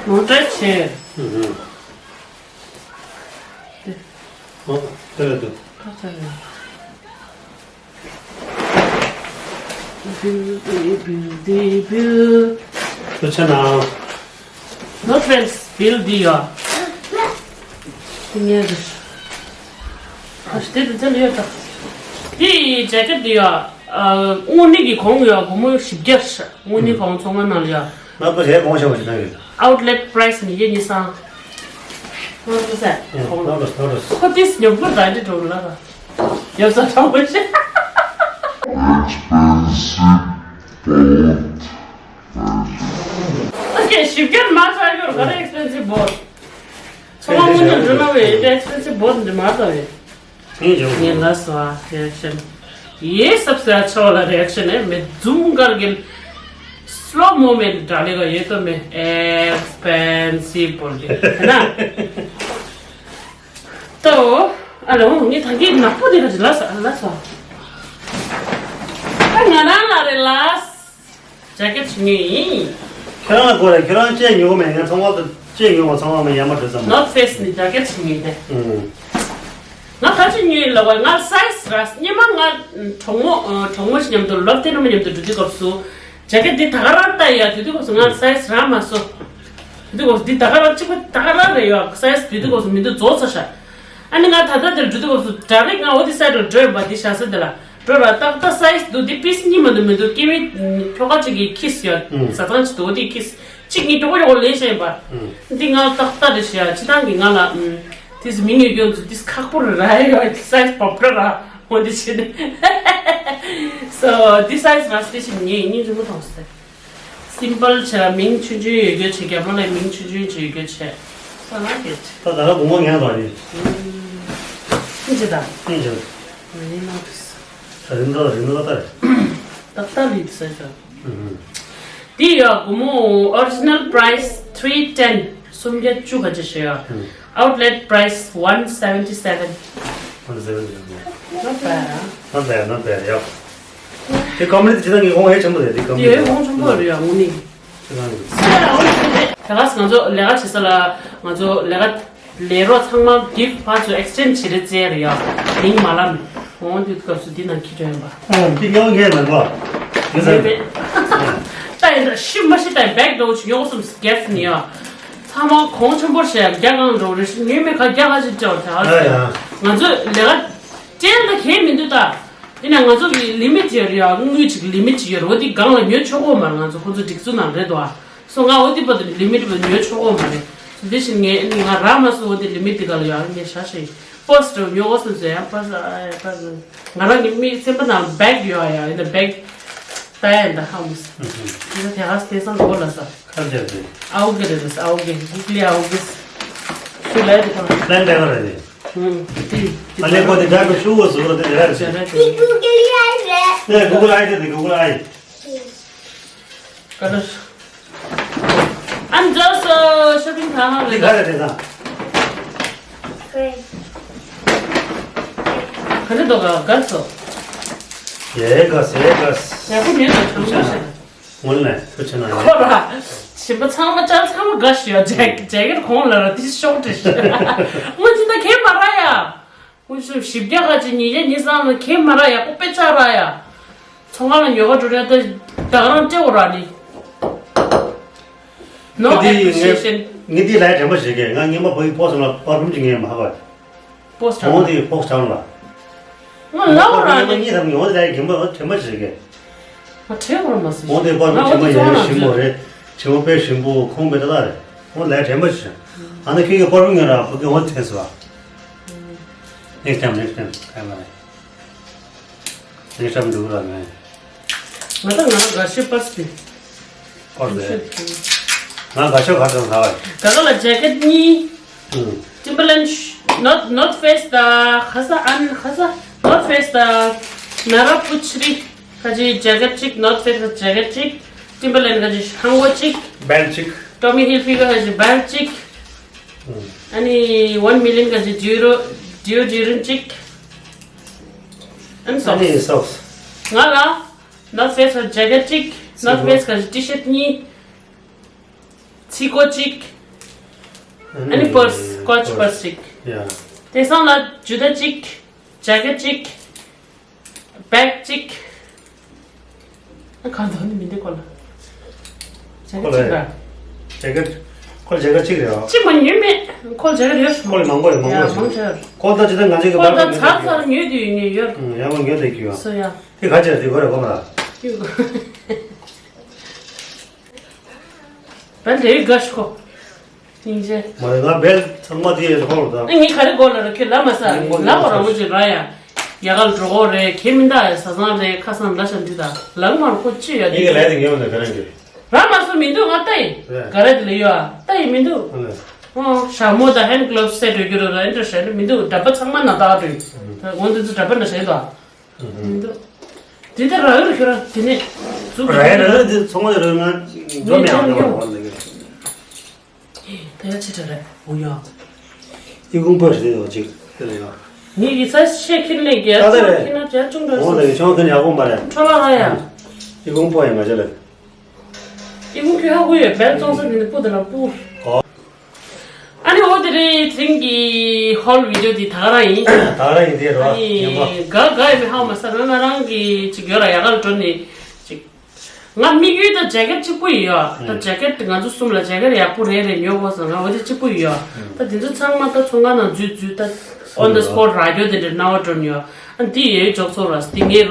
ནོ་ཕེག་ཊི་བྱས། ཨུ་ཧུ། ཨོ། དེ་རེད་འདུག་ཁ་ཚ་རེད། བིལ་འདི་བིལ་འདི་བིལ། དུ་ཆ་ན། ནོ་ཕེག་ཊི་བིལ་འདི་ཡོད། དེ་ངའི་རེད། ཨ་ཤི་དེ་དུ་ཆ་ན་ཡོད་ད། དེ་ཇེ་ཀེ་ཊི་འདི་ཡོད། ཨ། དངོས་གནས་ཀྱི་གོང་ཡོད། སྒོར་མོ་བཞི་བརྒྱ་ཤ། དངོས་གནས་གོང་ཚོང་ཁང་ནང་ལ་ཡོད། ང་པ་རེ་གོང་ཤ་བ་ཞིག་ད་ཡོད། Outlet price ཉིས་བརྒྱ་ཉི་ཤུ། ལོ་ཏོ་སེ། ལོ་ཏོ་ལོ་ཏོ། ཁོ་ཏིས་ཉོ་བུ་ད་འདི་འགྲོ་ལ་ར། ཡོད་ས་ཐང་པོ་ཤེ། Expensive boat. ཨོ་ཁེ། ཞིབ་ཀྱར་མ་ཧྲ་ཡོར་ག་རེ་expensive boat། ཚོང་དངོས་གནས་འགྲོ་ན་བས་expensive boat འདི་མ་ད་བས། ངས་ལ་སོ་རེ་ཨེག་ཤན། ཡེ་སབ་སེ་ཆོ་ལ་རེ་ཨེག་ཤན་ཨེ་མེད་ཛུམ་གར་གིན། སི་ལོ་མོ་མེན་ཊི་འདྲ་ལེ་ག་ཡེ་ཏོ་མེ་expensive boat འདི་ཧ་ན། ཏོ། ཨ་ལོ་ངས་ད་གིན་ནག་པོ་འདི་ག་ཅི་ལ་སོ་ལ་སོ། ཨ་ང་རང་ལ་རེ་ལ། ཇེ་ཀེ་ཊི་ཞིག་ཉོས་ཡིན། ཁྱོད་རང་ལ་དགོས་རེད། ཁྱོད་རང་ཅེས་ཉོ་གི་མེད། ངས་ཚོང་བ་དུ་ཅེས་ཉོ་བ་ཚང་མ་མི་ཡར་མར་འགྲོ་ཙམ་མོ། North Face ནི་ཇེ་ཀེ་ཊི་ཞིག་ཉོས་ཏེ། ཨུམ། ང་ག་ཅི་ཉོས་ལབ་པ། ང་སའི་ཛི་ར་སྙེ་མ་ང་གྲོགས་མོ་གྲོགས་མོ་ཞིག་མཉམ་དུ་ལབ་དེ་ནི་མ་མཉམ་དུ་འགྲོ་དུས་སྐབས་སུ། ཇེ་ཀེ་ཊི་འདི་ད་ག་རང་ལྟ་ཡ་དུས་དུས་སྐབས་སུ་ང་སའི་ཛི་རག་མ་སོང་། དུས་དུས་སྐབས་སུ་འདི་ད་ག་རང་གཅིག་པ་ད་ག་རང་རེད་ཡོད། སའི་ཛི་དུས་དུས་སྐབས་སུ་མི་འདུག་རྫོགས་ཚར་ཤག་ཨ་ནི་ང་ད་ལྟ་འདིར་འགྲོ་དུས་སྐབས་སུ་ཌའི་རེག་ང་འོ་དེ་སའི་ཌི་ལ་འགྲོ་ཡིན་པ་འདི་བཞག་ས་དེ་ལ། འགྲོ་ར་ཏག་ཏག་སའི་ཛི་འདུག་འདི་པིས་གཉིས་མ་གཏོགས་མི་འདུག་སྐྱེ་མེད་ཁྱོ་ག་ཅིག་གི་ཁིས་ཡོད། ཨུམ། བཟའ་ཚང་ཅིག་འདུག་འོ་དེ་ཁིས་གཅིག་གཉིས་མགྱོགས་པོ་མགྱོགས་པོ་ལེན་བྱས་ཡིན་པ། ཨུམ། འདི་ང་ཏག་ཏག་རེད་ཤག་སྤྱི་བཏང་གི་ང་ལ་ཨུམ། དེ་ཚོ་མི་ངེས་སྐྱོན་ཚོ་དེ་ཁག་པོ་རེད་ར་ཡོད། སའི་ཛི་བབ་ར་ར་འོ་འདི་བྱས་ནས། སོ་འདི་སའི་ཛི་མ་སི་ཏེ་ཤིབ་ངས་སྙིང་རྗེ་མོ་མཐོང་སོང་། སིམ་པལ་བྱས་ལ་མིང་ཆུང་ཆུང་ཡོད་རྒྱུ་བྱས། རྒྱབ་ལོགས་ལ་མིང་ཆུང་ཆུང་ཅིག་ཡོད་རྒྱུ་བྱས། ས་ལ་གེད། ད་ད་ལ་དགོང་མོ་ངས་དང་ནི། ཨིན་ཅི་དང་། ཨིན་ཅི། རིན་ནོ་ཏིས། རིན་ནོ་རིན་ནོ་ད་རེད། ཏག་ཏག་རེད་ཟེར་ཤག་ཨུ་ཧུ། འདི་ཡོད་སྒོར་མོ། Original price three ten། སུམ་བརྒྱ་བཅུ་ག་ཅི་ཞིག་ཡོད། ཨུ། Outlet price one seventy seven། One seventy seven། Not bad, huh? Not bad, not bad, yeah. དེ་ཀམ་པ་ནི་དེ་ཅི་ད་ངས་ཧོང་ཧེ་ཆེན་པོ་རེད། དེ་ཀམ་པ་ནི་དེ་ཧོང་ཆེན་པོ་རེད་ཡ་ངུ་ནི། ཅི་ད་ངས། ད་ག་ང་ཚོ་ལས་ཀ་བྱེད་ས་ལ་ང་ཚོ་ལས་ཀ་ལས་རོགས་ཚང་མ་གིབ་ཕར་ཚུར་ཨེག་སི་ཅེན་ཇི་བྱེད་རེད་ཙེ་རེད་ཡ། མིང་མ་ལབ་ནི། ཧོང་དུས་སྐབས་སུ་འདི་ནང་ཁྱི་དྲན་པ། ཨ་འདི་ཉོ་ངས་མེད་པ། ངས་ཟེར། ད་ཡིན་ད་ཤི་མ་ཤི་ད་བེག་འདྲ་བོ་ཅིག་ཉོ་གསུམ་གེབ་ནི་ཡ། ཚང་མ་གོང་ཆེན་པོ་བྱས་རྒྱ་གང་འགྲོ་རེད་ཤི་ཉོས་མེད་ག་རྒྱ་ག་ཅིག་སྤྲད་བ་དེ་ཨ་ཡ། ང་ཚོ་ལས་ཀ་སྤྲད་ན་གལ་མི་འདུག་ད། ཡིན་ན་ང་ཚོ་གི་ལི་མིཊ་ཡོད་རེད་ཡ། དངུལ་གཅིག་ལི་མིཊ་ཡོད་རེད། འོ་དེ་སྒང་ལ་ཉོ་ཆོག་གོ་མ་རེད། ང་ཚོ་ཁོ་ཚོ་སྒྲིག་འཛུགས་ནང་རེད་དོ། སོ་ང་འོ་དེ་བར་དུ་ལི་མིཊ་བར་ཉོ་ཆོག་གོ་མ་རེད། དེ་བཞིན་ངས་ང་རག་མ་སོང་། འོ་དེ་ལི་མིཊ་དེ་ག་ལ་ཡོད་ངས་ཤ་ཤེ་པོ་སི་ཊར་ཉོ་གོ་སོང་ཟེར་ཡ། པོ་སི་ཊར་ཨ་ཡ་པོ་སི་ཊར་ང་རང་གི་མིག་སེམས་པ་ནང་བེག་ཡོད་ཡ། ཡིན་ན་བེག་ད་ཡ་ད་ཧ་མོ་སི་ཡིན་ན་དེ་ག་སྟེ་སང་གོ་ལ་ས། ཁ་རྒྱབ་རེད། ཨའུ་གེ་རེད་རེད། ཨའུ་གེ་གུག་ལི་ཨའུ་གེ་སུ་ལ་དེ་ག་ལན་བེག་རེད། ཨ་ལེ་ཀོ་དེ་འདྲ་གི་ཤུ་གོ་སུ་རོ་དེ་ར་རེད། གུག་ལི་ཨའི་རེད། ནས་གུག་ལི་ཨའི་དེ་དེ་གུག་ལི་ཨའི། ག་རེ། ཨ་མཛོ་སོ་ཤོ་པིང་གང་རེད། འདི་ག་རེ་རེད་ད། ག་རེ་འདུག་ག་ག་སོ། ཡེ་ག་སེ་ག་སེ། ཡག་པོ་མེད་ན་གྲང་མོ་ཤ། ངོ་ནས་ཐུགས་ཆེ་གནང་། ཁོ་ར། ཞིམ་པ་ཚང་མ་ཅར་ཚང་མ་དགའ་ཞུ་ཡ། ཇེ་ཇེ་ཀེ་ཊི་གོང་ལ་ར་དེ་ཤོག་དྲི་ཞུ། སྔོན་ཅི་ད་ཁེ་མ་ར་ཡ། སྔོན་ཞུ་བཞི་བརྒྱ་ག་ཅི་ཉིས་བརྒྱ་ཉི་ཤུ་ལ་ཁེ་མ་ར་ཡ། ཁོ་དཔེ་ཅག་ར་ཡ། ཚོང་ཁང་ལ་ཉོ་ག་འགྲོ་རེད་ད། ད་ག་རང་སྤྲད་འོ་ར་ནི། No appreciation། ངས་འདི་ལ་དྲན་པ་བྱེད་ཀྱི། ང་སྔོན་མ་བོད་ཡིག་ཕོགས་སོང་ལ་པར་ཕུམ་གཅིག་ངས་མ་ཧ་གོ། པོ་སི་ཊར་ལ། འོང་དེ་ཕོགས་ཆང་ལ། ང་ལབ་ར་ནི། གཉིས་དང་ཡོང་དེ་ལ་རྒན་པ་དྲན་པ་བྱེད་ཀྱི། ང་དྲན་པར་མ་ཟིན། འོང་དེ་པར་ཕུམ་ང་དྲན་པ་ཡོད་ཞིམ་པོ་རེད། དྲན་པ་དཔེ་ཞིམ་པོ་ཁོང་པེ་ཏ་ལ་རེད། འོང་ལ་དྲན་པ་བྱེད། ཨ་ན་ཁྱོད་ཀྱི་པར་ཕུམ་ངས་ར་ཕ་གི་འོང་དྲན་སོང་། Next time, next time. ཁ་ལ་རེད། ངས་བསམ་འདུག་ལ་ནས། ང་ད་ང་ལ་དགའ་ཤོས་པར་སི་ཏི། པར་སི་ཏི། ང་དགའ་ཤོས་ག་ཚོད་ལྷག་རེད། ག་ག་ལ་ཇེ་ཀེ་ཊི་གཉིས། ཨུ། ཊིམ་བར་ལེན་ཌི། ནོར་ནོར་ཕེ་སི་དང་ཁ་ས་ཨན་ཁ་ས་ནོར་ཕེ་སི་དང་ན་ར་པུ་ཆི་རི་ཁ་ཅིག་ཇེ་ཀེ་ཊི་གཅིག་ནོར་ཕེ་སི་ཇེ་ཀེ་ཊི་གཅིག་ཊིམ་བར་ལེན་ཌི་ཁ་ཅིག་ཧང་གོ་གཅིག་བེལ་ཊི་གཅིག་ཊོ་མི་ཧིལ་ཕི་གར་ཁ་ཅིག་བེལ་ཊི་གཅིག་ཨུ། ཨ་ནི་ཝན་མི་ལི་ཡན་ག་ཅིག་ཌི་ཡོ་ཌི་ཡོ་ཌི་རན་ཊི་ཅིག་ཨ་ནི་སོག་སི། ང་ལ་ནོར་ཐི་ཕེ་སི་གི་ཇེ་ཀེཊ་ཅིག་ནོར་ཐི་ཕེ་སི་གི་ཊི་ཤར་ཊི་གཉིས། ཚིག་གོ་གཅིག་ཨ་ནི་པར་སི་ཀོ་ཆི་པར་སི་ཅིག་དེ་སང་ལ་ཇུ་ཏ་གཅིག་ཇེ་ཀེཊ་གཅིག་བེག་གཅིག་ཨ་གང་འདུག་ནི་མི་འདུག་ཁོ་ལ། ཇེ་ཀེཊ་གཅིག་ར། ཇེ་ཀེཊ། ཁོ་ལ་ཇེ་ཀེཊ་གཅིག་རེད་ཨ། གཅིག་མ་ཉོས་མེད། ཁོ་ལ་ཇེ་ཀེཊ་ཡོད། ཁོ་ལ་མང་པོ་རེད་མང་པོ་ཡ་རེད། མང་ཆེ་རེད། ཁོ་ད་ཇི་ལྟར་ང་ཚོའི་གི་ཁོ་ད་ཚར་ཚར་ཉོས་དུས་ཉོས་ཡོད། ཡང་མང་ཉོས་དེ་གི་ཡོད། སོ་ཡ། དེ་ག་ཅེ་དེ་གོ་རེད་གོ་མ་ར། བལ་དེའི་དགའ་ཤོག་སྙིང་རྗེ། མ་རེད་ང་བལ་ཚང་མ་དེ་ཡོད་ཧོར་དང་། ཨ་ངས་ག་རེ་གོ་ལ་ར་ཁྱོད་ལབ་མ་ས་ངས་གོ་ལབ་པ་རང་མོ་ཅིག་ར་ཡ། ཡ་ག་ལ་འགྲོ་གོ་རེད་ཁྱེད་མི་འདའ་ས་སང་རེད་ཁ་སང་ལ་ཤ་འདི་དང་ལབ་མ་ར་ཁོ་ཅི་ཡ་ངས་གི་ལས་དེ་ངས་འོང་ན་ག་རང་གི། ར་མ་སོ་མི་འདུག་ང་ལྟ་ཡི། རེད། ག་རེ་དེ་ལ་ཡོད་ཨ་ལྟ་ཡི་མི་འདུག་ཨ་ལས། ཨོ་ཞྭ་མོ་དང་ཧེན་གྷི་ལོབ་སེ་འགྲོ་རྒྱུ་ར་ཨེ་འདྲ་ཞེ་འདྲ་མི་འདུག་འདྲ་པ་ཚང་མ་ན་ད་འགྲོ་ཡི། ད་འོང་དུས་ཚོ་འདྲ་པ་འདྲ་ཞེ་འདུག་ཨ། མི་འདུག་དེ་ལྟར་ར་ཡོད་ཁྱོད་ར་དེ་ནས་ཟུག་ར་ཡོད་ར་ཡོད་དེ་ཚོང་ལ་རོལ་ན་འགྲོ་མི་ཡང་འགྲོ་བ་ལ་གི། དེ་ཡ་ཅི་ལྟར་རེད་འོ་ཡ། ཨི་ཁུང་པར་ཞིག་འོ་ཅིག་དེ་ལ་ཡ། ངས་ཡི་ཚ་ཤེས་ཁྱེར་ལས་རྒྱལ་ད་ལྟ་ཚོ་རེད། ཁྱེར་ན་རྒྱལ་ཅུང་འགྲོ་འོ་ལ་གི་ཆུང་ཁྱེར་ཡག་པོ་མ་རེད། འཕྲོ་བརླག་ཧ་ཡ། ཨི་ཁུང་པོ་ཡ་མ་བྱ་ལ། ཨི་ཁུང་ཁྱོད་ཧ་གོ་ཡོད་བལ་བཙོང་ས་དེ་ནི་སྤུ་དེ་ལ་སྤུ། ཨོ། ཨ་ནི་འོ་དེ་རིང་དེ་རིང་གི་ཧོལ་བི་ཌི་ཡོ་དེ་ད་ག་རང་ཡིན། ད་ག་རང་ཡིན་དེ་རོ། ཨ་ནི་ཉན་པ། ག་ག་ཡིན་མིན་ཧ་གོ་མ་སོང་། ང་རང་གི་ཅིག་ཡོད་ར་ཡ་ག་ལ་འགྲོ་ནས་ཅིག་ང་དམིགས་ཡུལ་ད་ཇེ་ཀེཊ་གཅིག་པུ་ཡིན་ཡོད། ད་ཇེ་ཀེཊ་ང་ཚོ་གསུམ་ལ་ཇེ་ཀེཊ་ཡག་པོ་རེ་རེ་ཉོ་དགོས་སོང་། ང་འོ་དེ་གཅིག་པུ་ཡིན་ཡོད། ད་དེ་ཚོ་ཚང་མ་ད་ཚོང་ཁང་ནང་འཛུལ་འཛུལ་ད་on the spot་རག་རྒྱུ་དེ་འདྲ་སྣང་བ་འགྲོ་ནི་ཡོད། ཨ་འདི་ཡོད་འཇོག་ཚོགས་ར་དེ་ངའི་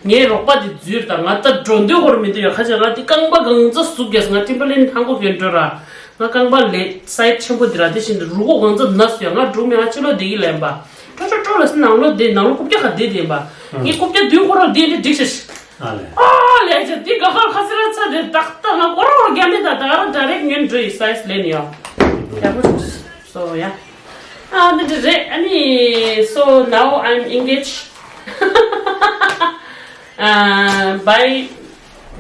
ངའི་རོགས་པ་དེ་འཛུལ་ད་ང་ད་འགྲོ་འདོད་ཧོར་མི་འདུག་ཡོད་ཁ་ཆེ་ང་དེ་རྐང་པ་གང་ཚ་ཟུག་རྒྱས་ང་ཊིམ་བར་ལེན་ཧང་གོ་གྱོན་འགྲོ་ར། ང་རྐང་པ་ལེགས་སའིཛ་ཆེན་པོ་འདི་ར་དེ་བཞིན་དུ་རུ་གོ་གང་ཚ་ན་སུ་ཡ་ང་འགྲོ་མི་ང་ཕྱི་ལོགས་བསྡད་ཀྱི་ལན་པ། ཀྲོ་ཀྲོ་ཀྲོ་ལ་སི་ནང་ལོགས་བསྡད་ནང་ལོགས་རྐུབ་བཀྱག་ག་བསྡད་བསྡད་པ། ངས་རྐུབ་བཀྱག་མདུན་ཁོ་ར་བསྡད་འདི་འགྲིག་ཤག་ཨ་ལས། ཨ་ལས་ཅག་འདི་ག་ཧར་ཁ་སི་ར་ཚ་དེ་ཏག་ཏག་ང་ཁོ་ར་རྒྱ་མི་དང་ད་ག་རང་ཌའི་རེག་ཉོན་འགྲོ་ཡི་སའིཛ་ལེན་ཡོད། ཡག་པོ་བྱུང་སོ་ཡ། ཨ་འདི་འདྲ་རེད། ཨ་ནི་so now I'm engaged. Uh, by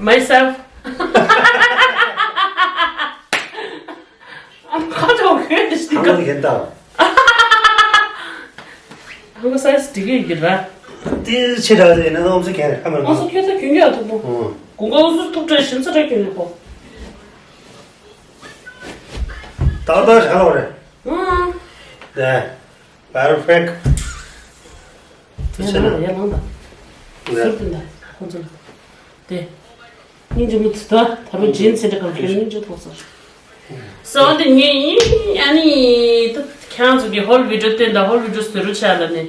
myself. ཨ་ཁ་ཅོག་གོན་ཏེ་ཤི་ག་ཨང་ལ་གན་ད། ཧང་གོ་སའིཛ་འགྲིག་གི་ཡོད་ཀྱི་ར། དེ་ཆེ་དྲགས་ཟེར་ན་ཨོམ་སི་གན་རེད་ཨ་མ་ཨོམ་སི་ཁྱོད་ཚོ་གྱོན་གྱི་ཡོད་ཐུག་པོ། ཨོ། དགུན་ཁ་ཨོམ་སི་ཐུག་དྲགས་ཞིམ་ས་དྲགས་གྱོན་གྱི་པོ། ཏག་ཏག་ཆགས་ལོག་རེད། ཨང་། དེ། པར་ཕེག་ཡ་ལང་ཡ་ལང་ད། ཟུར་དུ་ད་ཁོ་ཚོ་ལ། དེ། སྙིང་རྗེ་མོ་ཚོ་ད་ད་རུང་ཇིན་སེ་འདྲ་གང་ཁྱོད་སྙིང་རྗེ་ཐོག་ས། སོ་དེ་ངས་ཡིན་ཨ་ནི་ད་ཁྱེད་རང་ཚོ་གི་ཧོལ་བི་ཌི་ཡོ་བསྟན་ད་ཧོལ་བི་ཌི་ཡོ་བཟོ་རུ་ཆ་ལ་ནི་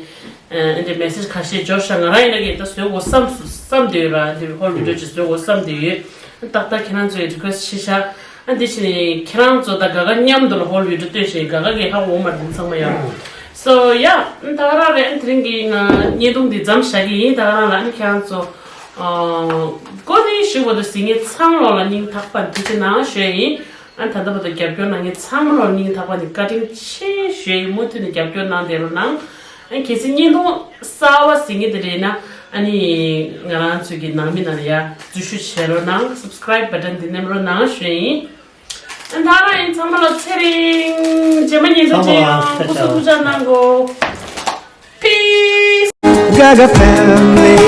ཨ་འདྲ་མེ་སེ་ཇི་ཁ་ཤས་འབྱོར་ཤག་ང་རང་ཡིན་ན་གི་ད་བཟོ་དགོས་བསམ་བསམ་བསྡད་ཡོད་ར་འདི་ཧོལ་བི་ཌི་ཡོ་ཅིག་བཟོ་དགོས་བསམ་བསྡད་ཡོད། ཏག་ཏག་ཁྱེད་རང་ཚོའི་རི་ཀུ་ཨེ་སི་ཊི་ཞུས་ཤག་ཨ་འདི་ཕྱིན་ནས་ཁྱེད་རང་ཚོ་དང་དགའ་དགའ་མཉམ་དུ་ལ་ཧོལ་བི་ཌི་ཡོ་ལྟོས་ཤིག་དགའ་དགའ་གི་ཧ་གོ་མ་རེད་ཚང་མ་ཡང་། སོ་ཡ། ད་ག་རང་རེད། ཨ་དེ་རིང་གི་ང་བརྙན་ཐུང་འདི་མཚམས་བཞག་གི་ཡིན། ད་ག་རང་ལ་ཨ་ནི་ཁྱེད་རང་ཚོ་ཨ་ཀོ་ནི་ཞུ་བ་དང་གཟིགས་མཁན་ཚང་མ་ལོག་ལ་སྙིང་ཐག་པ་འདི་ཅི་ནང་ཞུ་ཡིན། ཨ་ད་ལྟ་བར་དུ་རྒྱབ་སྐྱོར་གནང་མཁན་ཚང་མ་ལོག་ལ་སྙིང་ཐག་པ་ནས་བཀའ་དྲིན་ཆེ་ཞུ་ཡིན། མུ་མཐུད་ནས་རྒྱབ་སྐྱོར་གནང་བསྡད་རོགས་གནང་། ཨ་གལ་སྲིད་བརྙན་ཐུང་གསར་བ་གཟིགས་མཁན་དེ་རེད་ན་ཨ་ནི་ང་རང་ཚོའི་གི་ནང་མི་ནང་ལ་ཡ་འཛུལ་ཞུགས་བྱེད་རོགས་གནང་། སབ་སི་ཀ་རའིབ་བ་ཊན་འདི་མནན་རོགས་གནང་ཞུ་ཡིན། ཨ་ད་རང་ཡིན་ཚང་མ་ལ་ཚེ་རིང་རྗེས་མ་བརྙན་ཐུང་ཚང་མ་མཇལ་ཡོང་། ལ་སྐུ་གཟུགས་ཐུགས་ཅག་གནང་གོ། Peace. Gaga family.